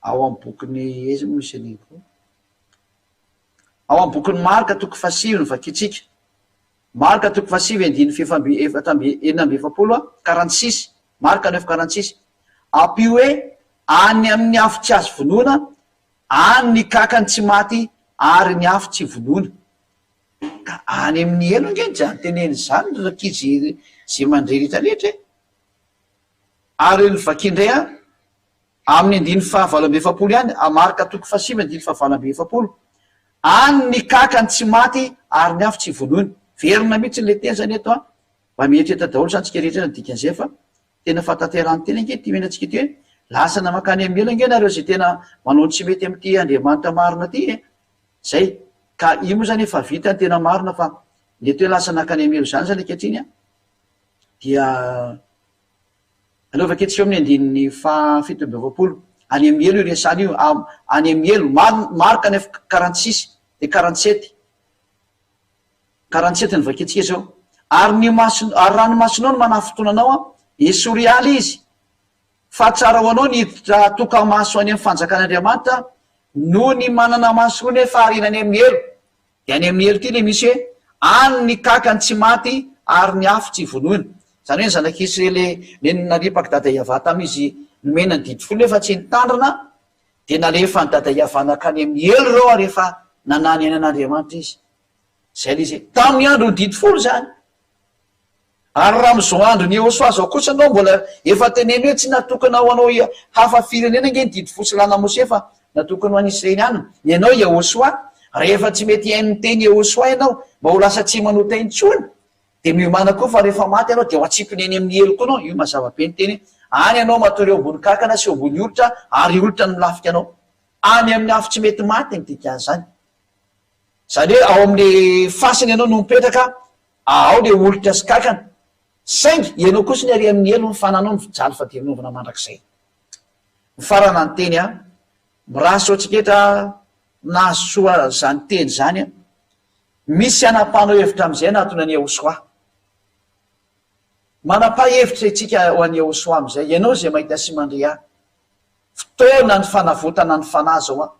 Ao amin'ny bokin'ny, aiza moa misy an'iny koa? Ao amin'ny bokin'i Marka toko fahasivy no vakintsika. Marka toko fahasivy andininy fahefa amby efatra amby 46 a, quarante six, Marka neuf quarante six. Ampio hoe any amin'ny afo tsy azo vonoina. Any ny kakany tsy maty ary ny afo tsy vonoina. Ka any amin'ny helo ange izany teneny izany ry rankizy izay mandre rehetra rehetra e! Ary ny vaky indray an, amin'ny andininy faha 48 ihany, Marka toko fahasivy andininy faha 48, Any ny kakany tsy maty ary ny afo tsy vonoina. Verina mihitsy ilay teny izany eto an, mba mieritreritra daholo izany tsika rehetra ny dikan'izay fa tena fahatanterahan'ny teny ange ity omenantsika ity hoe lasana mankany amin'ny helo ange nareo izay tena manao ny tsy mety amin'ity Andriamanitra marina ity e! Zay. Ka io moa zany efa vita ny tena marina fa ny eto hoe lasa nankany amin'ny helo izany zany ankehitriny an, dia aleo vakintsika eo amin'ny andininy faha 47. Any amin'ny helo io resahana io, any amin'ny helo, Marc neuf 46 et 47. 47 no vakintsika izao. Ary ny maso, ary raha ny masonao no manafintohina anao an, esory hiala izy, Fa tsara ho anao ny hiditra toka-maso any amin'ny fanjakan'Andriamanitra noho ny manana maso roa nefa ariana any amin'ny helo. Dia any amin'ny helo ity ilay misy hoe, any ny kakany tsy maty ary ny afo tsy vonoina. Izany hoe ny zanak'Israely le naripak'i Dada Yavah tamin'izy nomena ny didy folo nefa tsy nitandrina dia nalefan'i Dada Yavah nankany amin'ny helo ireo ary efa nanany aina an'Andriamanitra izy. Izay ilay izy hoe, tamin'ny andron'ny didy folo izany. Ary raha amin'izao andron'i Yehosua izao kosa ianao mbola efa teneno hoe tsy natokana ho anao hafa firenena ange ny didy fo sy lalàna Mose fa natokana ho an'ny Israeliana. Ianao Yehosua, rehefa tsy mety hihaino ny teny Yehosua ianao mba ho lasa tsy manota intsony dia miomàna koa fa rehefa maty ianao dia ho atsipiny eny amin'ny helo koa ianao, io mazava be ny teny hoe any ianao matory eo ambony kankana sy eo ambony olitra ary olitra no milafika anao. Any amin'ny afo tsy mety maty ny dikan'izany. Izany hoe ao amin'ny fasana ianao no mipetraka Ao le olitra sy kakana. Saingy ianao kosa ny ary amin'ny helo ny fananao ny fijaly fadiranovana mandrakizay. Mifarana ny teny an. Mirary soa antsika eto an. Nahazo soa izany teny izany an. Misy hanapahanao hevitra amin'izay hanatona an'i Yahoshuah. Manapaha hevitra isika ho an'i Yahoshuah amin'izay. Ianao izay mahita sy mandre ahy. Fotoana ny fanavotana ny fanahy izao an.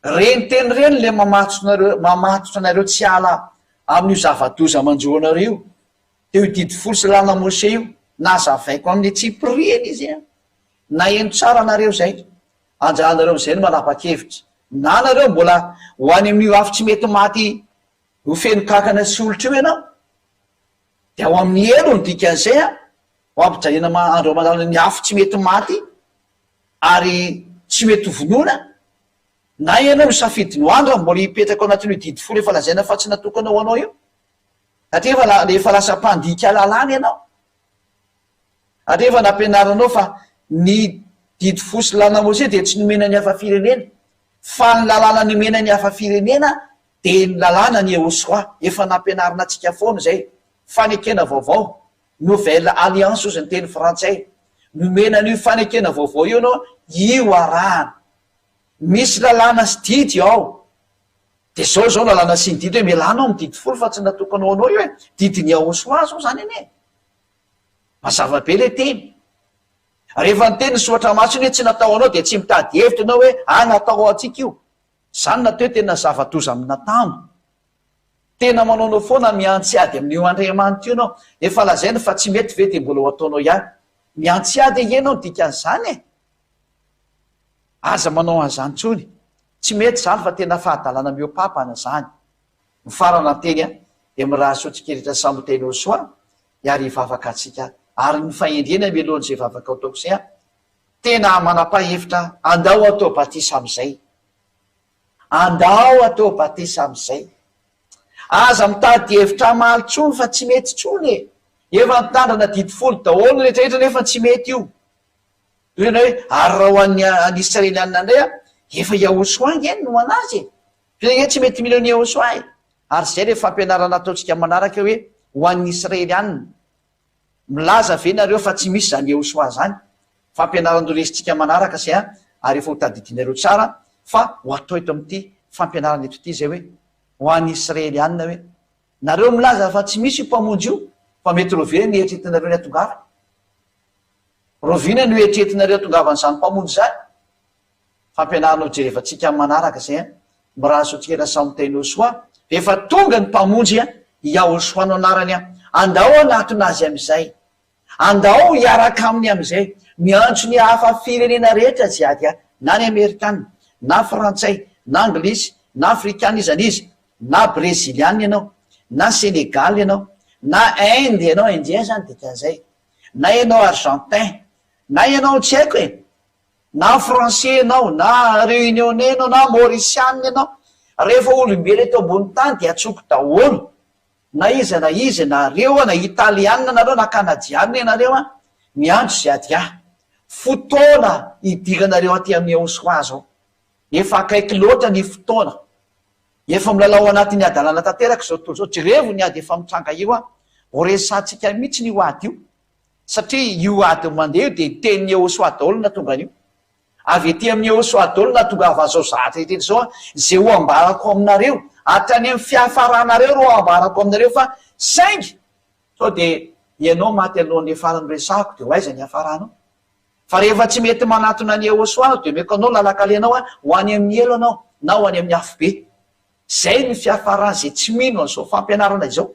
Reny teny ireny le mamatotra anareo tsy hiala amin'io zava-doza manjo anareo io, teo io didy folo sy lalana Mose io, nazavaiko amin'ny antsipiriany izy an! Naheno tsara nareo izay, anjaranareo amin'izay no manapa-kevitra, na nareo mbola ho any amin'io afo tsy mety maty ho feno kankana sy olitra io ianao, dia ao amin'ny helo ny dikan'izay an, ho ampijaliana andro aman'alina ny afo tsy mety maty, ary tsy mety ho vonoina, na ianao misafidy ny ho andra mbola hipetraka ao anatin'io didy folo efa lazaina fa tsy natokana ho anao io, satria efa efa lasa mpandika lalàna ianao, ary efa nampianarinao fa ny didy folo sy lalàna Mosesy dia tsy nomena ny hafa firenena, fa ny lalàna nomena ny hafa firenena dia ny lalàna ny Yehosua, efa nampianarina antsika foana izay, fanekena vaovao. Nouvelle alliance ozy ny teny frantsay. Nomena an'io fanekena vaovao io ianao, io arahana. Misy lalàna sy didy ao. Dia zao izao lalàna sy ny didy hoe mialà anao amin'ny didy folo fa tsy natokana ho anao io e. Didin'i Yahoshuah zao zany anie e. Mazava be le teny. Rehefa niteny ny soratra masina hoe tsy natao ho anao dia tsy mitady hevitra ianao hoe ah natao ho antsika io. Zany natao hoe tena zava-doza amin'atambo. Tena manaonao foana miantsy ady amin'io Andriamanitra io ianao. Efa lazainy fa tsy mety ve dia mbola ho ataonao ihany. Miantsy ady ange ianao ny dikan'izany e! Aza manao an'izany intsony. Tsy mety izany fa tena fahadalana mihoa-papana izany. Mifarana ny teny dia mirary soa antsika rehetra samy ho teny soa ary hivavaka antsika ary ny fahendrena mialohan'izay vavaka ataoko izay an! Tena manapa-hevitra andao atao batisa amin'izay. Andao atao batisa amizay. Aza mitady hevitra hamaly tsony fa tsy mety tsony e! Efa nitandrina didy folo daholo ny rehetra rehetra nefa tsy mety io. Toy ny hoe ary raha ho an'ny an'ny Israelianina indray an, efa Yahoshua ange no anazy e! Fa ange tsy mety mino an'i Yahoshua e! Ary izay ilay fampianarana ataontsika manaraka hoe ho an'ny Israelianina. Milaza ve nareo fa tsy misy izany Yehosua izany? Fampianarana ho resintsika manaraka izay an, ary efa ho tadidinareo tsara fa ho atao eto amin'ity fampianarana eto ity izay hoe, ho an'ny Israelianina hoe, nareo milaza fa tsy misy io Mpamonjy io, fa mety rahoviana no eritreretinareo ny hatongavany? Rahoviana no eritreretinareo hatongavan'izany Mpamonjy izany? Fampianarana ho jerevantsika amin'ny manaraka izay an, mirary soa antsika samy teny Yehosua, rehefa tonga ny Mpamonjy an, Yahoshuah no anarany an, andao hanatona Azy amin'izay, andao hiaraka Aminy amin'izay, miantso ny hafa firenena rehetra jiady an, na ny Amerikana, na frantsay, na anglisy, na afrikana iza n'iza, na breziliana ianao, na senegaly ianao, na inde ianao, indien zany dikan'izay, na ianao argentin, na ianao tsy haiko e, na français ianao, na réunionnais ianao, na mauriciana ianao, rehefa olombelo eto ambony tany dia antsoiko daholo Na iza na iza nareo na italiana nareo na kanadiana ianareo an, miandry ze adiahy. Fotoana hidiranareo aty amin'ny Eoswa zao. Efa akaiky loatra ny fotoana. Efa milalao anatin'ny hadalana tanteraka izao tontolo izao. Jerevo ny ady efa mitranga io an. Ho resahantsika mihitsiny io ady io. Satria io ady mandeha io dia tenin'i Eoswa daholo no nahatonga an'io. Avy ety amin'i Yehosua daholo nahatongava an'izao zavatra rehetra izao an, izay ho ambarako aminareo, hatrany amin'ny fiafaranareo ro ambarako aminareo fa saingy sao dia ianao maty alohan'ny hiafaran'ny resahako dia ho aiza ny hiafaranao? Fa rehefa tsy mety manatona an'i Yehosua aho dia omeko anao lalan-kalehanao an, ho any amin'ny helo ianao na ho any amin'ny afobe. Izay no fiafaran'izay tsy mino an'izao fampianarana izao.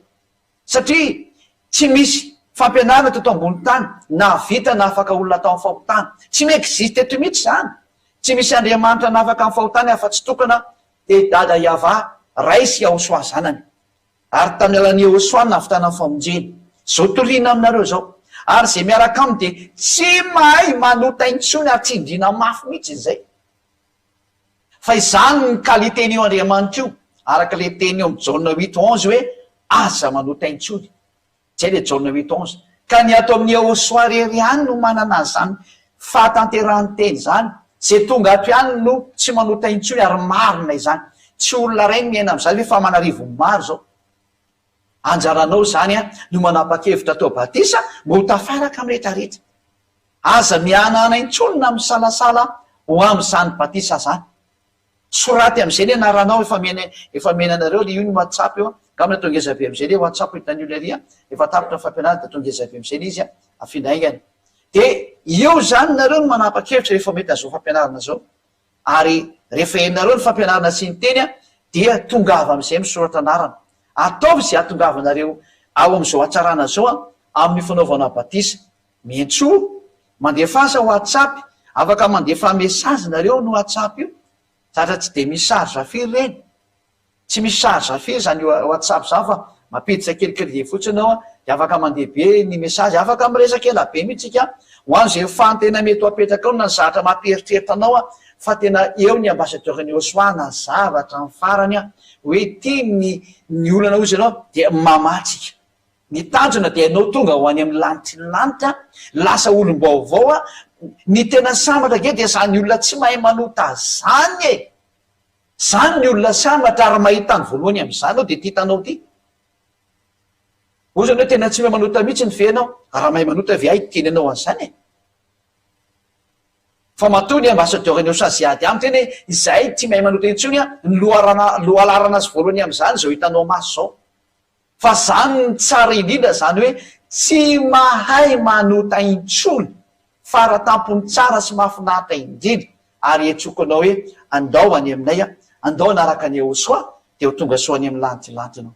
Satria tsy misy fampianarana teto ambony tany nahavita nahafaka olona tao amin'ny fahotana. Tsy mi-existe eto mihitsy izany. Tsy misy Andriamanitra nahafaka amin'ny fahotana afa-tsy tokana dia i Dada Yavah, Ray sy Yahosoa Zanany. Ary tamin'ny alalan'i Yahosoa no nahavitana ny famonjena. Izao toriana aminareo izao. Ary izay miaraka aminy dia tsy mahay manota intsony ary tsindriana mafy mihitsy izay. Fa izany ny qualité-n'io Andriamanitra io, araka ilay teny eo amin'ny Jaona huit onze hoe, aza manota intsony. Izay ilay Jaona huit onze. Ka ny ato amin'i Yahoshuah irery ihany no manana an'izany fahatanterahan'ny teny izany. Izay tonga ato ihany no tsy manota intsony ary marina izany. Tsy olona iray no miaina amin'izany ve fa aman'arivony maro izao. Anjaranao izany no manapa-kevitra atao batisa mba ho tafaraka amin'ny rehetra rehetra. Aza mihanahana intsony na misalasala ho amin'izany batisa zany. Soraty amin'izay ny anaranao efa mena efa mena anareo le io ny whatsapp io an, angamba atao ngeza be amin'izay le whatsapp hitan'ny olona ery an, efa tapitra ny fampianarana dia atao ngeza be amin'izay le izy an, afindra haingana. Dia eo izany nareo no manapa-kevitra rehefa mety an'izao fampianarana izao. Ary rehefa henonareo ny fampianarana sy ny teny an, dia tongava amin'izay misoratra anarana. Ataovy izay hahatongavanareo ao amin'izao hatsarana izao an, amin'ny fanaovana batisa. Miantsoa, mandefasa whatsapp, afaka mandefa message nareo no whatsapp io, zatra tsy de misy charge firy ireny, tsy misy charge firy zany whatsapp zany fa mampiditra kelikely be fotsiny ao de afaka mandeha be ny message, afaka miresaka ela be mihitsy tsika, ho an'izay fan tena mety ho apetraka ao na ny zatra mampieritreritra anao fa tena eo ny ambassadeur ny Osoa na zavatra ny farany hoe ity ny ny olana ozy ianao dia mamaha tsika. Ny tanjona dia ianao tonga ho any amin'ny lanitry ny lanitra, lasa olom-baovao a, ny tena sambatra ange dia izany olona tsy mahay manota zany e! Zany ny olona sambatra ary mahita ny voalohany amin'izany aho dia ity hitanao ity. Hoy izany hoe tena tsy mahay manota mihitsy ny ve ianao? Raha mahay manota ve aho hiteny anao an'izany e? Fa matoa ny ambassadeur ny OSA ady amiko teny hoe izahay tsy mahay manota intsony a, ny loharana lohalarana azy voalohany amin'izany izao hitanao maso izao. Fa zany ny tsara indrindra zany hoe tsy mahay manota intsony, faratampony tsara sy mahafinaritra indrindra ary iantsoko anao hoe andao any aminay a, andao hanaraka an'i Yehosua dia ho tonga soa any amin'ny lanitra lanitra ianao.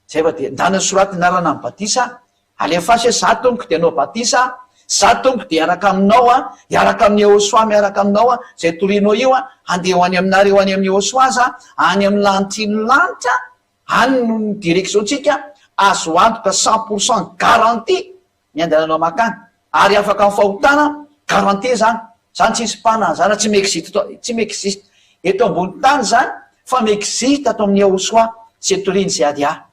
Zay fa dia ndana soraty anarana amin'ny batisa, alefaso hoe za tompoko dia hanao batisa, za tompoko dia hiaraka aminao a, hiaraka amin'i Yehosua miaraka aminao a, zay torianao io a, handeha ho any aminareo any amin'i Yehosua za, any amin'ny lanitry ny lanitra, Any no ny direction tsika azo antoka cent pour cent garantie ny andehananao makany ary afaka amin'ny fahotana garantie zany, zany tsisy mpanana zany tsy mi-existe tsy mi-existe eto ambony tany zany fa mi-existe ato amin'ny Yahosoa sy toriany sy Adia.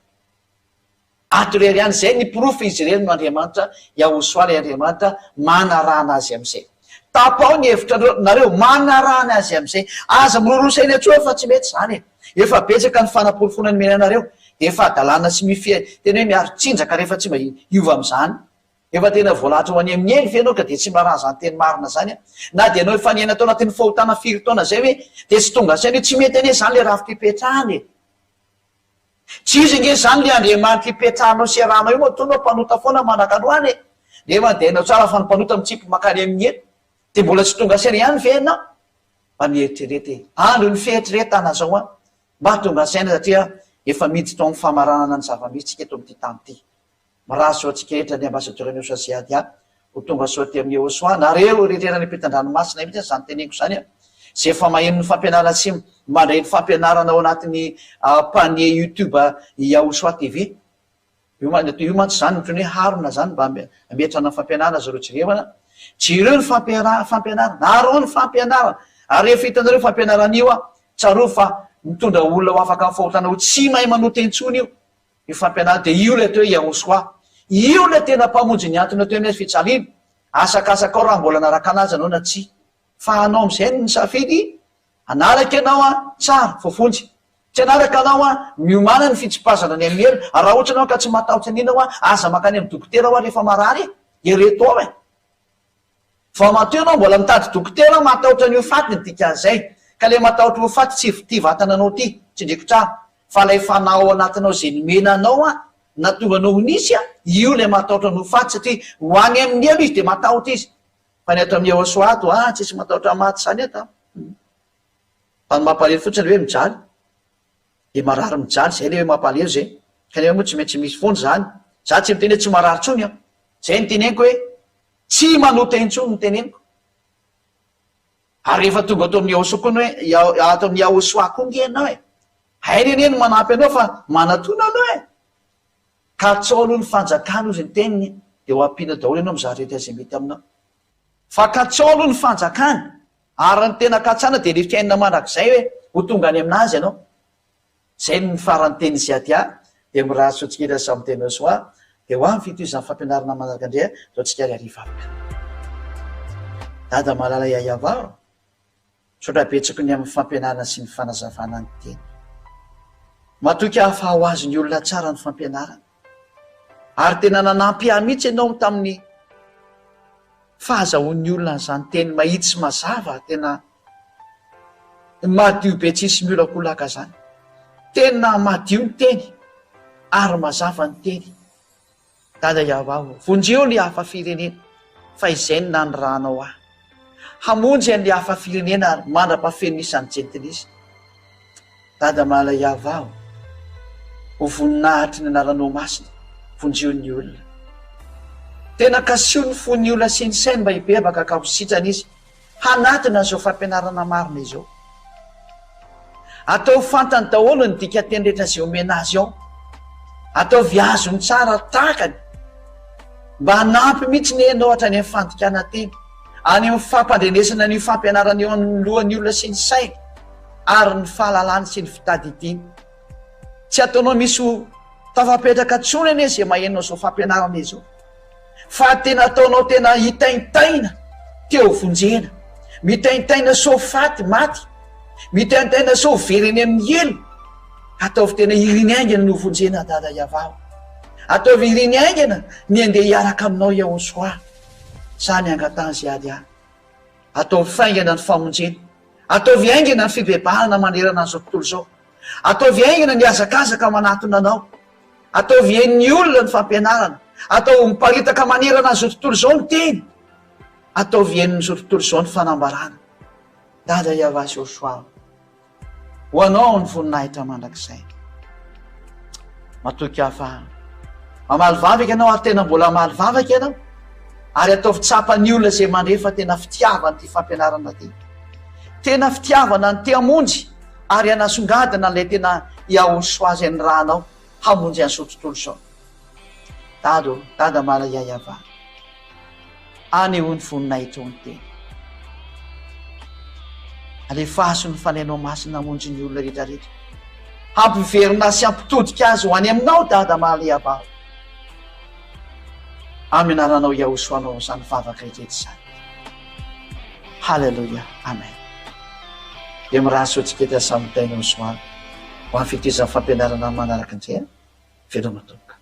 Ato irery ihany izay ny porofo izy irery no Andriamanitra, Yahosoa ilay Andriamanitra, manarahana azy amin'izay. Tapaho ny hevitra nareo, manarahana azy amin'izay. Aza miroroa saina intsony fa tsy mety izany e. Efa betsaka ny fanaporofoana nomena anareo, dia efa hadalana sy mifehy tena hoe miaro tsinjaka rehefa tsy mba hiova amin'izany. Efa tena voalahatra ho any amin'ny helo ve ianao ka dia tsy miraharaha izany teny marina izany an? Na dia ianao efa niaina tao anatin'ny fahotana firy taona izay ve dia tsy tonga saina hoe tsy mety anie izany ilay rafi-pipetrahana e? Tsy izy ange izany ilay Andriamanitra ipetrahanao sy iarahanao io matoa ianao mpanota foana manak'androany e! Nefa dia hainao tsara fa ny mpanota mitsipy mankany amin'ny helo. Dia mbola tsy tonga saina ihany ve ianao? Mba mieritrereta e! Andro ny fieritreretana zao an! Mba tonga saina satria efa miditra ao amin'ny famaranana ny zava-misy tsika eto amin'ity tany ity. Mirary soa antsika rehetra ny Ambassadeur ny Osa Ziadia ho tonga soa aty amin'ny Eosoa. Nareo rehetra eran'ny ampitan-dranomasina mihitsy izany teneniko izany an! Izay efa maheno ny fampianarana sy mandray ny fampianarana ao anatin'ny panier youtube Yahoshua TV. Io io mantsy izany ohatran'ny hoe harona izany mba hametrahana ny fampianarana zareo jerevana. Jereo ny fampiara- fampianarana, araho ny fampianarana. Ary rehefa hitanareo io fampianarana io an, tsarovy fa mitondra olona ho afaka amin'ny fahotana ho tsy mahay manota intsony io. Io fampianarana dia io ilay atao hoe Yahoshua. Io ilay tena mpamonjy ny antony atao hoe hazo fijaliana. Asakasakao raha mbola nanaraka anazy ianao na tsia. Fa anao amin'izay no nisafidy hanaraka ianao an, tsara, voavonjy. Tsy hanaraka anao an, miomàna ny fitsipazana ny amin'ny helo, ary raha ohatra ianao ka tsy matahotra an'iny hoa, aza mankany amin'ny dokotera hoa rehefa marary e! Ireto ao e! Vao matoa ianao mbola mitady dokotera matahotra ny ho faty ny dikan'izay, ka ilay matahotra ho faty tsy ity vatana anao ity, tsindriko tsara, fa ilay fanahy ao anatinao izay nomena anao an, nahatonga anao ho nisy an, io ilay matahotra ny ho faty satria ho any amin'ny helo izy dia matahotra izy. Fa ny ato amin'ny Yehosoa ato ah tsisy matahotra maty zany eto an! Fa ny mampalahelo fotsiny hoe mijaly, de marary mijaly, zay le hoe mampalahelo zay, kanefa moa tsy maintsy misy foana zany, za tsy miteny hoe tsy marary tsony an, zay no teneniko hoe tsy manota intsony no teneniko, ary rehefa tonga ato amin'ny Yehosoa koa ny hoe ato amin'ny Yahosoa koa nge ianao e, hainy anie ny manampy anao fa manatona aloha e! Katsao aloha ny fanjakana ozy ny teniny dia ho ampiana daholo ianao mizaha rehetra izay mety aminao. Fa katsao aloha ny fanjakana ary ny tena katsana dia le fiainana mandrakizay hoe ho tonga any aminazy ianao. Zay ny farany teny Ziadia dia mirary soa antsika rehetra samy tena soa dia ho avy fitohizan'ny fampianarana manaraka indray atao antsika ary hariva afaka. Dada malala Yayava ô! Misaotra betsaka ny amin'ny fampianarana sy ny fanazavana ny teny. Matoky aho fa ho azon'ny olona tsara ny fampianarana. Ary tena nanampy ahy mihitsy ianao tamin'ny fahazahoan'ny olona an'izany teny mahitsy sy mazava tena madio be tsisy miolakolaka izany. Tena madio ny teny ary mazava ny teny. Dada Yahweh ô, vonjeo ny hafa firenena, fa izay no nanirahanao ahy. Hamonjy an'ny hafa firenena ary mandra-pahafeno ny isan'ny jentilisa. Dada malala Yahweh ô, ho voninahitry ny anaranao masina, vonjeo ny olona. Tena kasiho ny fon'ny olona sy ny sainy mba hibebaka ka ho sitrana izy. Hanatona izao fampianarana marina izao. Ataovy fantany daholo ny dikanteny rehetra izay omena azy ao. Ataovy azony tsara takany mba hanampy mihitsy ny ianao hatrany amin'ny fandikana teny, any amin'ny fampandrenesana an'io fampianarana io amin'ny lohan'ny olona sy ny sainy ary ny fahalalany sy ny fitadidiany. Tsy ataonao misy ho tafapetraka intsony anie izay maheno an'izao fampianarana izao. Fa tena ataonao tena hitaintaina te ho vonjena, mitaintaina sao faty, maty, mitaintaina sao very eny amin'ny helo, ataovy tena iriny haingana ny ho vonjena Dada Yavah o. Ataovy iriny haingana ny handeha hiaraka aminao Yahoshuah. Zany angatahan ze ady ahy. Ataovy faingana ny famonjena. Ataovy haingana ny fibebahana manerana an'izao tontolo izao. Ataovy haingana ny hazakazaka manatona anao. Ataovy henon'ny olona ny fampianarana. Ataovy miparitaka manerana an'izao tontolo izao ny teny. Ataovy henon'izao tontolo izao ny fanambarana. Dada Yavah Joshua. Ho anao ny voninahitra mandrakizay. Matoky aho fa mamaly vavaka ianao ary tena mbola hamaly vavaka ianao. Ary ataovy tsapan'ny olona izay mandre fa tena fitiavana ity fampianarana ity. Tena fitiavana ny te hamonjy ary hanasongadina an'ilay tena Yahoshua izay nirahanao hamonjy an'izao tontolo izao. Dada ô, Dada Mala Yayava, anehoy ny voninahitrao ny teny. Alefaso ny Fanahinao Masina hamonjy ny olona rehetra rehetra. Hampiverina sy hampitodika azy ho any aminao Dada Mala Yavah. Amin'ny anaranao Yahoshua no izany vavaka rehetra izany. Haleloia Amen Dia mirary soa antsika eto samy Taino Soa ho amin'ny fitohizan'ny fampianarana manaraka indray a! Veloma tompoko.